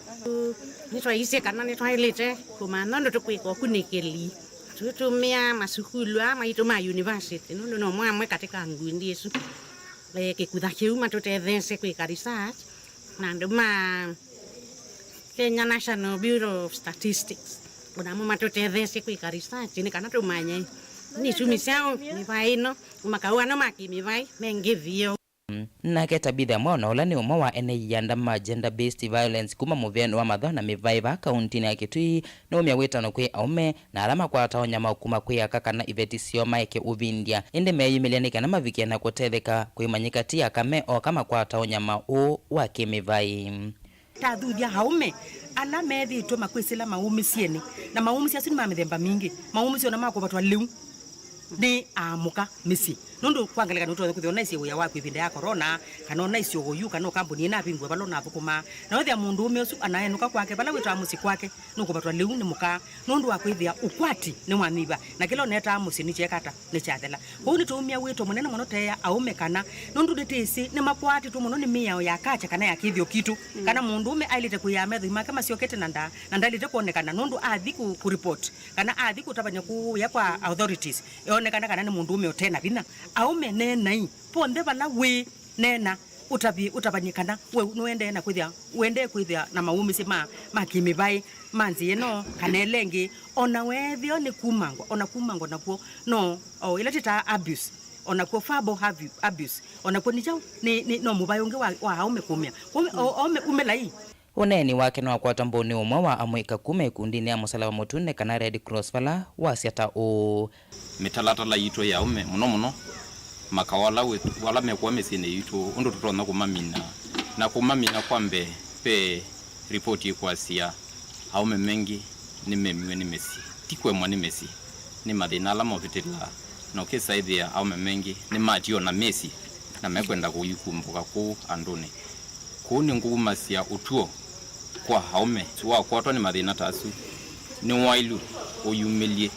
Nĩtwaisye kana nĩtwaĩlĩte kũmantha ũndũ tũkwĩka ũkunĩkĩli tũitũmĩa masukulu aa maitũ ma university, nũndũ no mwamwe katĩ ka ngundi ĩsu. Eh, kĩkutha kĩu matũtetheesye kwĩka research, na andũ ma Kenya National Bureau of Statistics o namo matũtetheesye kwĩka research nĩ kana tũmanye nĩ itumi syaũ mĩvae ĩno, makaũ ano ma kĩmĩvae mengĩvie. Nake Tabitha Mwaũ, na ũla nĩ ũmwe wa ene ianda ma gender based violence kuma mũvĩanĩ wa mathwa na mĩvae vaa kaũntĩnĩ ya Kitui, nĩwaumya wĩtano kwĩ aũme na ala makwata ũnyamao kuma kwĩ aka kana iveti syoo maeke ũvindya, ĩndĩ meeyumĩlya nĩ kana mavikĩe na kũtetheka. Kwĩmanyĩka ti aka me oka makwata ũnyamao ũũ wa kĩmĩvaĩ. Tathuthya aũme ala methĩĩtwe makwĩsĩla maũmĩsyenĩ, na maũmĩsye asu nĩ ma mĩthemba mingĩ. Maũmĩsye ona ma kũvatwa lĩu nĩ aamũka mĩsyĩ. Nũndũ kwa ngelekany'o, ũtonya kwĩthĩwa ũnaisye wĩa waku ĩvinda ya korona, kana ũnaisye ũyu, kana ũkambuni ĩna avingũe vala ũnathũkũmaa, na wĩthĩa mũndũũme ũsu anaenũka kwake, vala wĩtaa mũsyĩ kwake, nũkũvatwa lĩu nĩ mũka, nũndũ wa kwĩthĩa ũkwati nĩwanyivwa, na kĩla ũnetaa mũsyĩ nĩkyeka ata? Nĩkyathela. Kwoou nĩtũumya wĩto mũnene mũno teea aũme kana, nũndũ nĩtwĩsĩ nĩmakwatĩtwe mũno nĩ mĩao ya culture kana ya kĩthĩo kitũ, kana mũndũũme aĩlĩte kwĩaa methoi make masyokete na ndaa, na ndaĩlĩte kwonekana, nũndũ athi kũ, kũ report, kana athi kũtavany'a kũya kwa authorities, eonekana kana nĩ mũndũũme ũte na vinya. Aũme, neenai. Vonthe vala wĩ, neena, ũtavye, ũtavany'e kana we nũendee na kwĩthĩa, ũendee kwĩthĩa na maũmĩsye ma, ma kĩmĩvaĩ ma nzĩa ĩno kana ĩla ĩngĩ. O na weethĩwa nĩ kumangwa, o na kumangwa nakw'o, no, o ĩla tĩtaa abuse, Onakw'o verbal abu-, abuse, onakw'o nĩ kyaũ? Nĩ, nĩ, no mũvaĩ ũngĩ wa, wa aũme kũmĩa. Kũmĩ-, o-, aũme umĩlai. Ũneeni wake nĩwakwatwa mbũnĩ ũmwe wa amũika kuma ĩkundinĩ ya Mũsalaba Mũtune kana Red Cross vala wasya ta ũũ. Mĩtalatala yitũ ya aũme, mũno mũno makaũ ala wĩ-, ala mekũwa mĩsyĩnĩ yitũ, ũndũ tũtonya kũmamina na kũmamina kwa mbee, ve ripoti ĩkwasya aũme maingĩ nĩmemiwe nĩ mĩsyĩ, ti kũemwa nĩ mĩsyĩ, nĩ mathĩna ala movĩtĩlaa, na ũkĩsa ĩthĩa aũme maingĩ nĩmatiwa na mĩsyĩ na mekwenda kũikumbũka kũu andũnĩ. Kũu nĩngũumasya ũtw'o kwa aũme wakwatwa nĩ mathĩna ta asu, nĩwaĩlu ũyumĩlye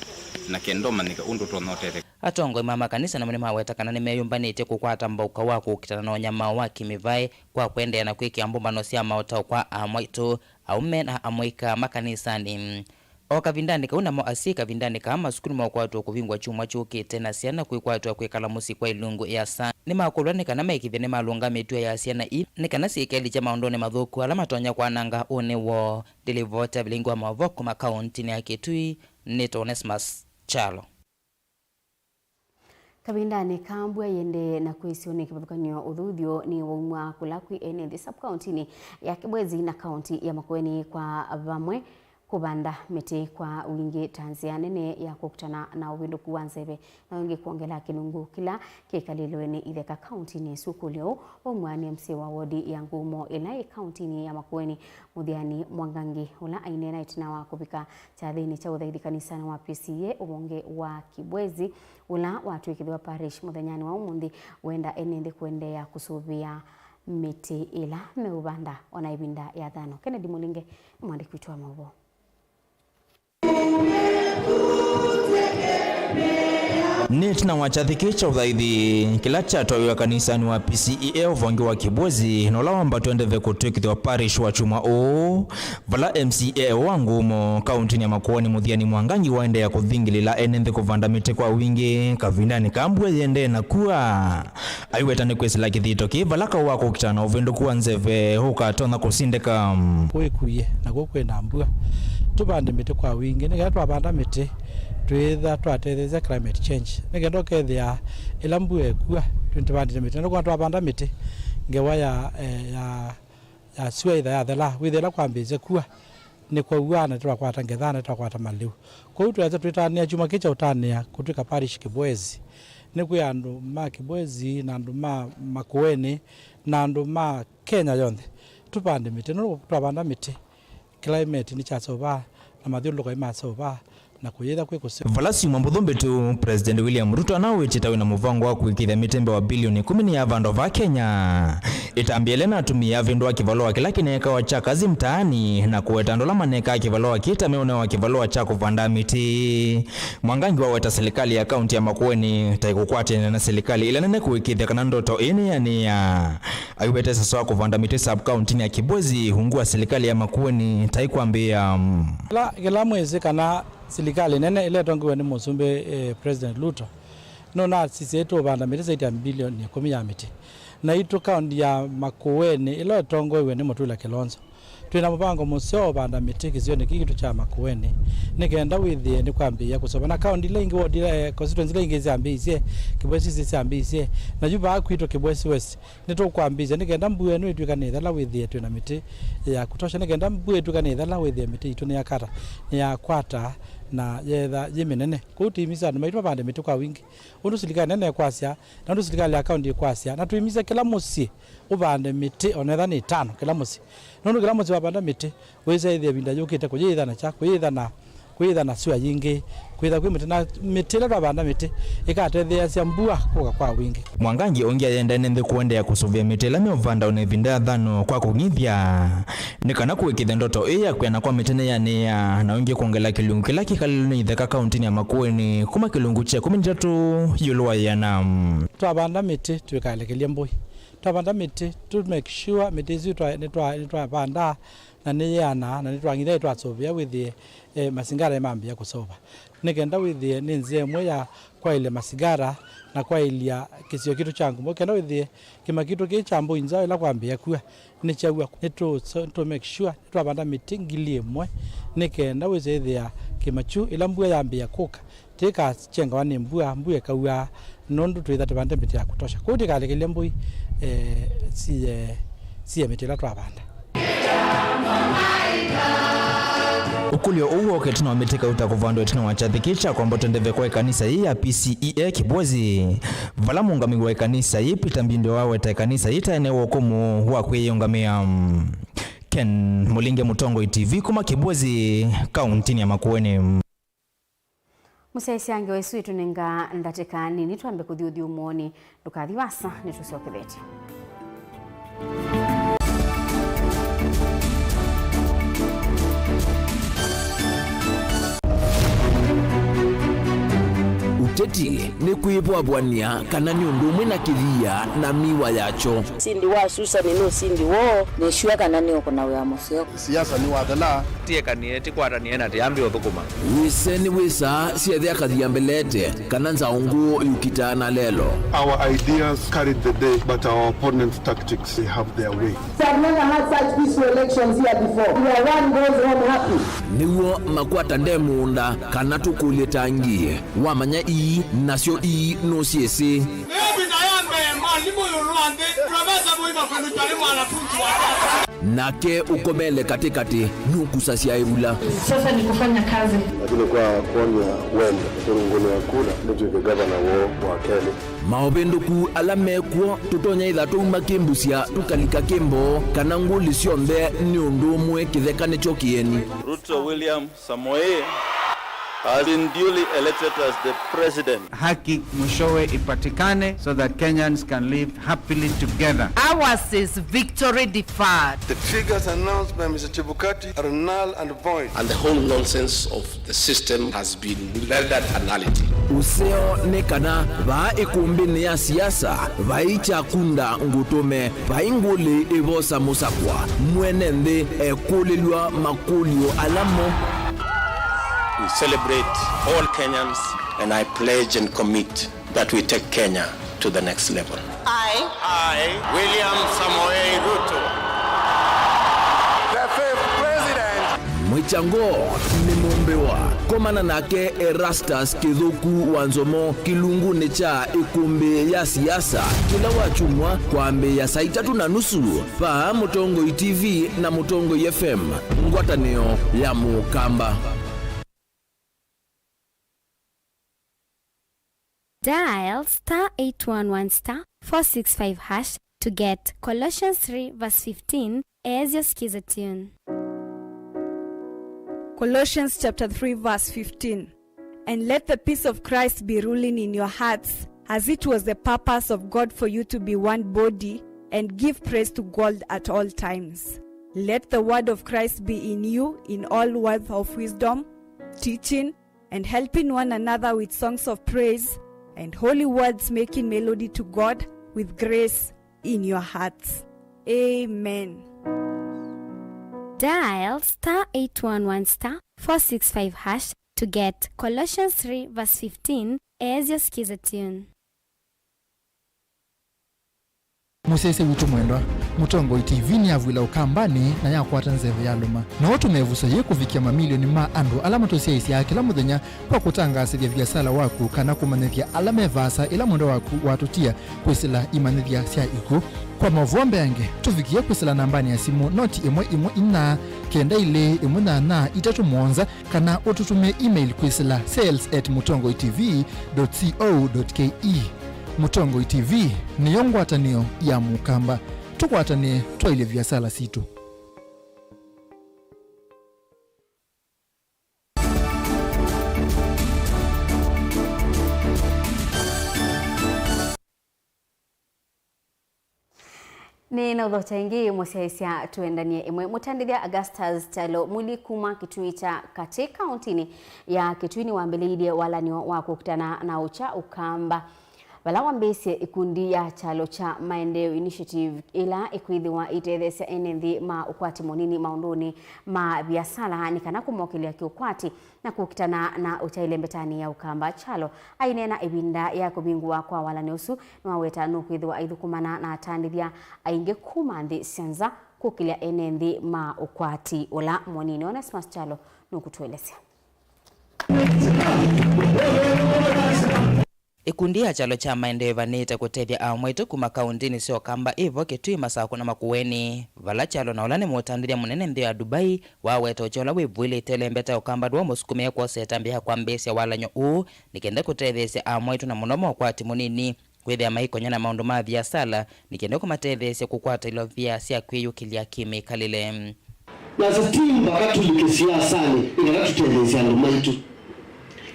na kenda ũmanyĩke ũndũ ũtonya ũtetheka. Atongoi ma makanisa namo nĩmaweta kana nĩmeyũmbanĩtye kũkwata mbaũka wa kũkitana na ũnyamao wa kĩmĩvaĩ kwa kũendeea na kwĩkĩa mbũmbano sya maũtao kwa amwaitũ, aũme na amũika makanisanĩ. O kavindanĩ kau, namo asyai kavindanĩ kaa masukulu maũkwatwa kũvingwa kyumwa kyũkĩte na syana kwĩkwatw'a kwĩkala mũsyĩ kwa ilungu ĩasa. Nĩmakũlw'a nĩ kana maĩkĩĩthye nĩmalũngamĩtw'e ya syana ii nĩ kana syĩkelikya maũndũnĩ mathũku ala matonya kwananga ũnĩ woo. Ndĩlivota vilingi wa maũvoo kuma kaũntinĩ ya Kitui, nĩtwa Onesmus Kyalo. Kavindanĩ ka mbua ĩendee na kwĩsĩwa nĩ kĩvathũkany'o, ũthuthyo nĩ waumw'a kũla kwĩ ene nthĩ sub-kaũntinĩ ya Kibwezi na kaũnti ya Makueni kwa vamwe kũvanda mĩtĩ kwa wingĩ ta nzĩa nene ya kũkitana na ũvĩndũku wa nzeve, na ĩngĩ kwongela kĩlungu kĩla kĩkalĩlwe nĩ itheka kaũntinĩ ĩsu. Ũkũlyo ũũ waumw'a nĩ M C A wa wodi ya Ngumo ĩla ĩ kaũntinĩ ya Makueni, Mũthiani Mwangangi, ũla aineena ĩtina wa kũvika kyathĩnĩ kya ũthaithi kanisanĩ wa P C E A ũvonge wa Kibwezi, ũla watw'ĩkĩthĩwa parish mũthenyanĩ wa ũmũnthĩ, wenda ene nthĩ kũendeea kũsũvĩa mĩtĩ ĩla meũvanda ona ĩvinda ya thano. Kennedy Mũlinge nĩ mwandĩki witũ wa maũvoo. Nĩ ĩtina wa kyathĩ kĩĩ kya ũthaithi kĩla kyatwaĩwe kanisanĩ wa P C E A ũvonge wa Kibwezi, na ũla wambatwe ndeve kũtw'ĩkĩthĩwa parish wa kyumwa ũũ, vala M C A wa Ngumo kaũntinĩ ya Makueni, Mũthiani Mwangangi, waendeea kũthingĩlĩla ene nthĩ kũvanda mĩtĩ kwa wingĩ kavindanĩ ka mbua yĩendee na kua. Aiweta nĩ kwĩsĩla kĩthito kĩĩ vala kaũ wa kũkitana na ũvĩndũku wa nzeve ũkatonya kũsindĩka. Kwĩkuie na kũu kwĩ na mbua, tũvande mĩtĩ kwa wingĩ. Nĩ kenda twavanda mĩtĩ, twĩtha twatetheesya climate change. Nĩ kenda ũkethĩa ĩla mbua ĩkua, twĩ tũvandĩte mĩtĩ. Na nũkwona twavanda mĩtĩ, ngewa ya, eh, ya ya syũa ĩtha yathela, wĩthĩa ĩla kwambĩĩsye kua, nĩkwaua na twakwata ngetha na twakwata malĩu. Kwoou twĩasya twĩtanĩa kyumwa kĩĩ kya ũtanĩa kũtw'ĩka parish Kibwezi, nĩ kwĩ andũ ma Kibwezi na andũ ma Makueni na andũ ma Kenya yonthe tũvande mĩtĩ, nũndũ twavanda mĩtĩ, climate nĩkyaseũvaa na mathyũlũlũko nĩmaseũvaa na kũyĩtha kwĩ kũseo. Vala syumwa mbũthũ mbĩtũ, President William Ruto anawĩtie ta wĩna mũvango wa kũĩkĩĩthya mĩtĩ mbee wa bilioni ĩkũmi nĩ ya vandũ vaa Kenya. Ĩtambya ĩla na atumĩa yavĩndũa kĩvalũa kĩla kĩneekawa kya Kazi Mtaani na kũweta andũ ala maneekaa kĩvalũa kĩĩ ta meũnewa kĩvalũa kya kũvanda mĩtĩ. Mwangangi waweta silikalĩ ya kaunti ya Makueni ta ĩkũkwatĩanĩa na silikalĩ ila nene kũĩkĩĩthya kana ndoto ĩĩ nĩyanĩa. Aiweta sasa wa kũvanda mĩtĩ sub-kauntinĩ ya Kibwezi ungu wa silikalĩ ya Makueni ta ĩkwambĩĩa. Kĩla, kĩla mwĩsĩ kana silikalĩ nene ĩla ĩtongoew'e nĩ Mũsumbĩ, eh, President Ruto, nũnasisye tũũvanda mĩtĩ zaidi ya mbilioni ĩkũmi ya mĩtĩ. Naitũ kaunti ya Makueni ĩla ĩtongoew'e nĩ Mũtula Kilonzo, twĩ na mũvango mũseo wa ũvanda mĩtĩ kĩsionĩ kĩĩ kitũ kya Makueni, nĩ kenda wĩthĩe nĩkwambĩĩa kũseũva. Na kaunti ila ingĩ, ward ila, eh, constituency ila ingĩ syambĩĩisye, Kibwezi East syambĩĩisye, na yu vaa kwitũ Kibwezi West, nĩtũkwambĩĩsya nĩ kenda mbua ĩno ĩtw'ĩka nĩ ĩthela, wĩthĩe twĩ na mĩtĩ ya kutosha, nĩ kenda mbua ĩtw'ĩka nĩ ĩthela, wĩthĩe mĩtĩ itũ nĩyakata, nĩyakwata na yetha yĩ mĩnene. Kwoou tũimisye andũ maitũ mavande mĩtĩ kwa wingĩ, ũndũ silikalĩ nene ĩkwasya, na ũndũ silikalĩ ya kaunti ĩkwasya, na tũimisye kĩla mũsyĩ ũvande mĩtĩ, onetha nĩ ĩtano kĩla mũsyĩ. Nũndũ kĩla mũsyĩ wavanda mĩtĩ, wĩsa ĩthĩa ĩvinda yũkĩte kũyĩĩtha na kya, kũyĩĩtha na, kũyĩĩtha na syũa yingĩ, kwĩtha kwĩ mĩtĩ, na mĩtĩ ĩla twavanda mĩtĩ ĩkatetheeasya mbua kũka kwa wingĩ. Mwangangi ũngĩ ayenda ene nthĩ kũendeea kũsũvĩa mĩtĩ ĩla meũvanda ona ĩvinda ya thano kwa kũng'ithya, nĩ kana kũĩkĩĩthya ndoto ĩĩ ya kwĩana kwa mĩtĩ nĩyanĩa, na ũngĩ kwongela kĩlungu kĩla kĩkalĩlwe nĩ itheka kauntinĩ ya Makueni kuma kĩlungu kya ĩkũmi na itatũ ĩũlũ wa ĩana. Twavanda mĩtĩ tũikalekelye mbũi. Twavanda mĩtĩ, tũ make sure mĩtĩ ĩsu twa-, nĩtwa-, nĩtwavanda na nĩyĩanaa, na nĩtwang'ithya, nĩtwasũvĩa wĩthĩe, eh, masingara nĩmambĩĩa kũseũva. Nĩ kenda wĩthĩe nĩ nzĩa ĩmwe ya kwaĩlya masingara na kwaĩlya kĩsio kitũ kya Ngumo, kenda wĩthĩe kĩma kitũ kĩĩ kya mbũi nzaũ ĩla kwambĩĩa kua nĩkyaua. Nĩtũ-, tũ make sure nĩtwavanda mĩtĩ ngili ĩmwe, nĩ kenda wĩsĩthĩa kĩma kyu ĩla mbua yambĩĩa kũka, Tĩkakyengawa nĩ mbua, mbua ĩkaw'a, nũndũ twĩtha tũvande mĩtĩ ya kũtosha. Kwoou tĩkalekelye mbũi, eh, sie, sie mĩtĩ ĩla twavanda. Ũkũlyo ũũ wooka ĩtina wa mĩtĩ kauta kũvandwa ĩtina wa kyathĩ kĩĩ kya kwamba ũtendeve kwa ĩkanisa yĩĩ ya P C E A Kĩbwezi, vala mũũngamĩi wa ĩkanisa yĩĩ Peter Mbindĩ waweta ĩkanisa yĩĩ ta ĩnewa ũkũmũ wa kwĩyĩũngamĩa. Ken Mũlinge, Mũtongoi T V, kuma Kĩbwezi, kauntinĩ ya Makueni. Mũsyaĩĩsya, ngewa ĩsu ĩtũnenga ndatĩka nini twambe kũthi ũthyũmũonĩ. Ndũkathi vaasa, nĩtũsyokethetye. Ũteti nĩ kwĩvwavw'ania kana nĩ ũndũ ũmwe na kĩthia na miwa yakyo. Ũsindi wa Susani nĩ ũsindi woo. Nĩ sure kana nĩũkũna wĩa mũseo. Siasa nĩwathela. Tiekanie, tikwatanĩe na tiambi ũthũkũma. Wĩse nĩwĩsaa syethe akathia mbelete, kana nzaũ ngũũ yũkitaa na lelo. Our ideas carried the day, but our opponents' tactics, they have their way. We have never had such peaceful elections here before. Where one goes home happy. Nĩw'o makwata nde mũũnda, kana tũkũlye tangi. Wamanya ii, nasyo ii nũsyĩsĩ. Ĩvinda ya mbee, mwalimũ ĩũlũ wa nthĩ, Profesa Moi Makueni Njuani, mwanafunzi wake. Nake ũkomele katĩkatĩ nũkusasya ĩvula. Sasa ni kufanya kazi. Lakini kwa kuonja wendo, kũrũngũnĩa kura, nĩtw'ĩke gavana woo wa kelĩ. Maũvĩndũku ala mekw'o, tũtonya ĩtha twauma kĩmbũsya tũkalika kĩmboo, kana ngũlĩ syonthe nĩ ũndũ ũmwe kĩtheka nĩkyo kĩeni. Ruto William Samoei has been duly elected as the president. Haki mwishowe ipatikane so that Kenyans can live happily together. Ours is victory deferred. The figures announced by Mister Chebukati are null and void. And the whole nonsense of the system has been rendered a nullity. Ũseo nĩ kana vaa ĩkũmbĩnĩ ya siasa vai kyakunda ngũtũme. Vai ngũlĩ ĩvosa mũsakwa, mwene nthĩ ekũlĩlw'a makũlyo ala mo. We celebrate all Kenyans and I pledge and commit that we take Kenya to the next level. I, I, William Samoei Ruto, the fifth president. Mwĩkyango nĩ mũmbĩwa. Komana nake Erastus Kĩthũku wa Nzomo kĩlungunĩ kya ĩkũmbĩ ya siasa kĩla wakyumwa kwambĩĩa saa itatũ na nusu. Vaa Mũtongoi T V na Mũtongoi F M, ngwatanĩo ya Mũkamba. Dial star eight one one star four six five hash to get Colossians three verse fifteen as your skiza tune. Colossians chapter three verse fifteen. And let the peace of Christ be ruling in your hearts, as it was the purpose of God for you to be one body, and give praise to God at all times. Let the word of Christ be in you in all words of wisdom, teaching, and helping one another with songs of praise and holy words, making melody to God with grace in your hearts. Amen. Dial star eight one one star four six five hash to get Colossians three verse fifteen as your skiza tune. Mũsyaĩĩsya witũ mwendwa, Mũtongoi T V nĩyavw'ĩla Ũkambanĩ na yakwata nzeve yalũma. No ũtũme ĩvuso yĩĩ kũvikĩa mamilioni ma andũ ala matũsyaĩĩsyaa kĩla mũthenya kwa kũtangaasĩthya viasala waku kana kũmanyĩthya ala me vaasa ĩla mwendwa waku watũtia kwĩsĩla imanyĩthya sya ikw'ũ. Kwa maũvoo mbeange, tũvikĩe kwĩsĩla nambanĩ ya simũ noti ĩmwe ĩmwe inya, kenda ilĩ ĩmwe nyanya itatũ mũonza, kana ũtũtũmĩe email kwĩsĩla sales at mũtongoi T V dot co dot K E. Mũtongoi T V nĩyo ngwatanĩo ya Mũkamba. Tũkwatanĩe twaĩlye viasala sitũ. Nĩ na ũthokya ĩngĩ mũsyaĩĩsya twendanie ĩmwe. Mũtandĩthya Augustus Kyalo Mũli kuma Kitui kya Katĩ kaũntĩnĩ ya Kitui nĩwambĩlĩilye walanĩo wa kũkitana na ũkya Ũkamba, vala wambĩĩsye ikundi ya kyalo kya Maendeleo Initiative, ĩla ĩkwĩthĩwa ĩitetheesya ene nthĩ ma ũkwati mũnini maũndũnĩ ma viasala, nĩ kana kũmokelya kĩũkwati na kũkitana na ũkya ĩlembetanĩ ya Ũkamba. Kyalo aineena ĩvinda ya kũvingũwa kwa walanĩo ũsu, nĩwaweta nũkwĩthĩwa aithũkũmana na atandĩthya aingĩ kuma nthĩ sya nza kũkĩlya ene nthĩ ma ũkwati ũla mũnini. Onesmus Kyalo nũkũtũelesya. Ĩkundi ya kyalo kya maendeeo ĩvanĩĩte kũtethya aamwaitũ kuma kaũntĩnĩ sya Ũkamba ĩvo Kitui, Masakũ na Makueni, vala kyalo na ũla nĩ mũtandĩthya mũnene nthĩ ya Dubai waweta ũkya ũla wĩvũĩlĩte ĩlembeta ya Ũkamba ndũamũsukumĩe kwosa ĩtambya ya kwambĩĩsya walany'o ũũ nĩ kenda kũtetheesya aamwaitũ na mũno ma ũkwati mũnini kwĩthĩa maikonya na maũndũ ma viasala nĩ kenda kũmatetheesya kũkwata ilovia sya kwĩyũkĩlya kĩ-mĩkalĩle. Na sisi ti mpaka tũlike siasanĩ nĩ kana tũtetheesye andũ maitũ.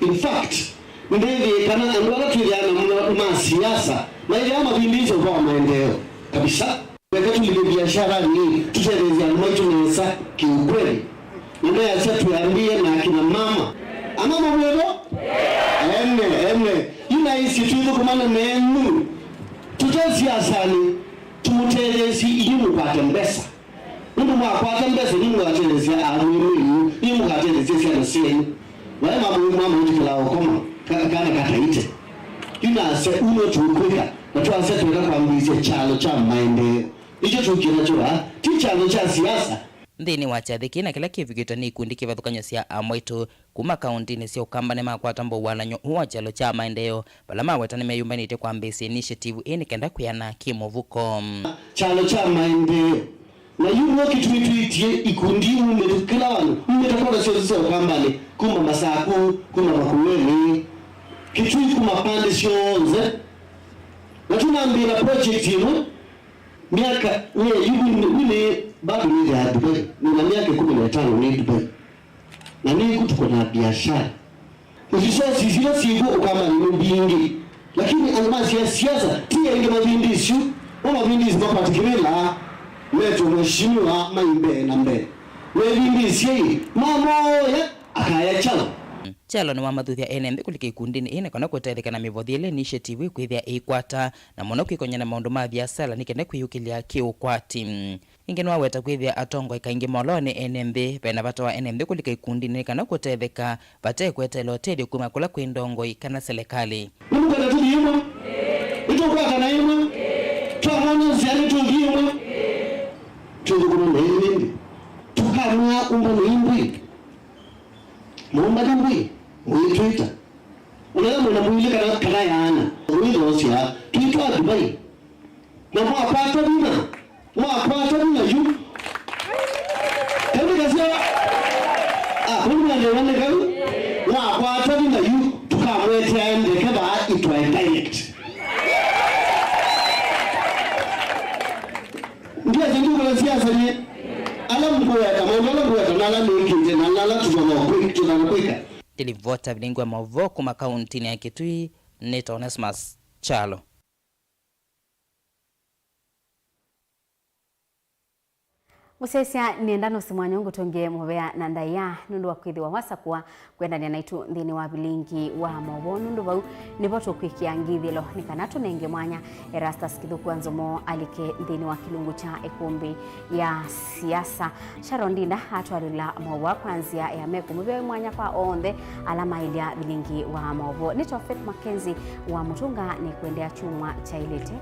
In fact, nĩndĩthĩe kana andũ ala twĩthĩaa namo ma siasa maĩthĩawa mavindĩĩsye ũvoo wa maendeeo kabisa. Eka tũlike viasharanĩ tũtetheesye andũ maitũ nesa kĩũkweli. Na nĩnasya twĩambĩĩe na akina mama. Amama mwĩvo? Ene, ene. Yu naĩsĩ twĩthũkũmana nenyu. Tũte siasanĩ, tũmũtetheesye inyu mũkwate mbesa. Nũndũ mwakwata mbesa, inyu mũkatetheesya amwĩmwĩu, inyu mũkatetheesya syana syenyu. Vaĩ mamwe mwamwĩtĩkĩla ũkoma, ka-, kana kataite. Yu nasya, ũu nĩw'o tũkwĩka, na twasya twenda kwambĩĩsya kyalo kya maendeeo. Nĩkyo tũkie nakyo vaa, ti kyalo kya siasa. Nthĩnĩ wa kyathĩ kĩĩ na kĩla kĩvikĩtwe nĩ ikundi kĩvathũkany'o sya amwaitũ kuma kaũntĩnĩ sya Ũkamba nĩmakwata mbau walany'o ũũ wa kyalo kya maendeeo, vala maweta nĩmeyũmbanĩtye kwambĩĩsya initiative ĩĩ nĩ kenda kwĩana kĩ-mũvuko. Kyalo kya maendeeo. Na yu nĩw'o kĩtumi twĩtie ikundi umĩte kĩla vandũ, umĩte kona syonthe sya Ũkambanĩ, kuma Masakũ, kuma Makueni, Kitui, kuma pande syonthe. Na tũnambĩĩa na project ĩmwe, myaka, we, yu wĩ, wĩ nĩ, bado nĩ ya Dubai, nĩ na myaka ĩkũmi na ĩtano nĩ Dubai. Na nĩkũ tũko na biashara. Resources ila syĩkw'o Ũkambanĩ nĩ mbingĩ, lakini andũ ma sia-, siasa ti aingĩ mavindĩsyu. Mo mavindĩsye makwatĩkĩlĩlaa metwe mheshimiwa mai mbee na mbee. Mevindĩsyei mamoya akaya kyalo. Kyalo nĩwamathuthya ene nthĩ kũlika ikundinĩ ĩĩ nĩ kana kũtetheka na mĩvothi ĩla initiative ĩkwĩthĩa ĩikwata, na mũno kwĩkonya na maũndũ ma viasala nĩ kenda kwĩyũkĩlya kĩ-ũkwati. Ĩngĩ nĩwaweta kwĩthĩa atongoi kaingĩ moloa nĩ ene nthĩ. Ve na vata wa ene nthĩ kũlika ikundinĩ nĩ kana kũtetheka vate kweteela ũtethyo kuma kũla kwĩ ndongoi kana selekalĩ. Nĩmũkwenda tũthi ĩmwe? Nĩtũkwatana ĩmwe? Twamwona nzĩa nĩtũthi ĩmwe? Twĩthũkũma na ĩndĩ tũkamwĩa ũmbanĩ mbwĩ. Mũmbanĩ mbwĩ, mũitwĩta. Ũnaya mwĩna mwĩlĩ kana, kana yaana, ũithoosya, twĩtwa Dubai. Na mwakwata vinya, mwakwata vinya yu. Kau nĩ kasya, ah, kau nĩ mwandewa nĩ kau. Mwakwata vinya yu, tũkamwetea ndeke vaa itwae direct. Ndiasya ndukũla siasa nye. Ala mkuweta, maũndũ ala mkuweta, na ala nĩkĩte, na ala tũtonya kwĩ-, tũtonya kwĩka. Ndilivota vilingwa maũvoo kuma kauntinĩ ya Kitui, nĩ Onesmus Kyalo. Mũsyaĩĩsya, nĩenda nose mwanya ngũtũngĩe mũvea na ndaĩa nũndũ wa kwĩthĩwa wasakũa kwendania naitũ nthĩnĩ wa vilingi wa maũvoo, nũndũ vau nĩvo tũkwĩkĩa ngithĩlo nĩ kana tũnenge mwanya Erastus Kĩthũkũ wa Nzomo alike nthĩnĩ wa kĩlungu kya ĩkũmbĩ ya siasa. Sharon Ndinda atwalĩla maũvoo kwa nzĩa ya meko. Mũvea wĩ mwanya kwa onthe ala maĩlya vilingi wa maũvoo. Nĩ Tofik Mackenzie wa Mũtũnga nĩkwendea kyumwa kyaĩlĩte.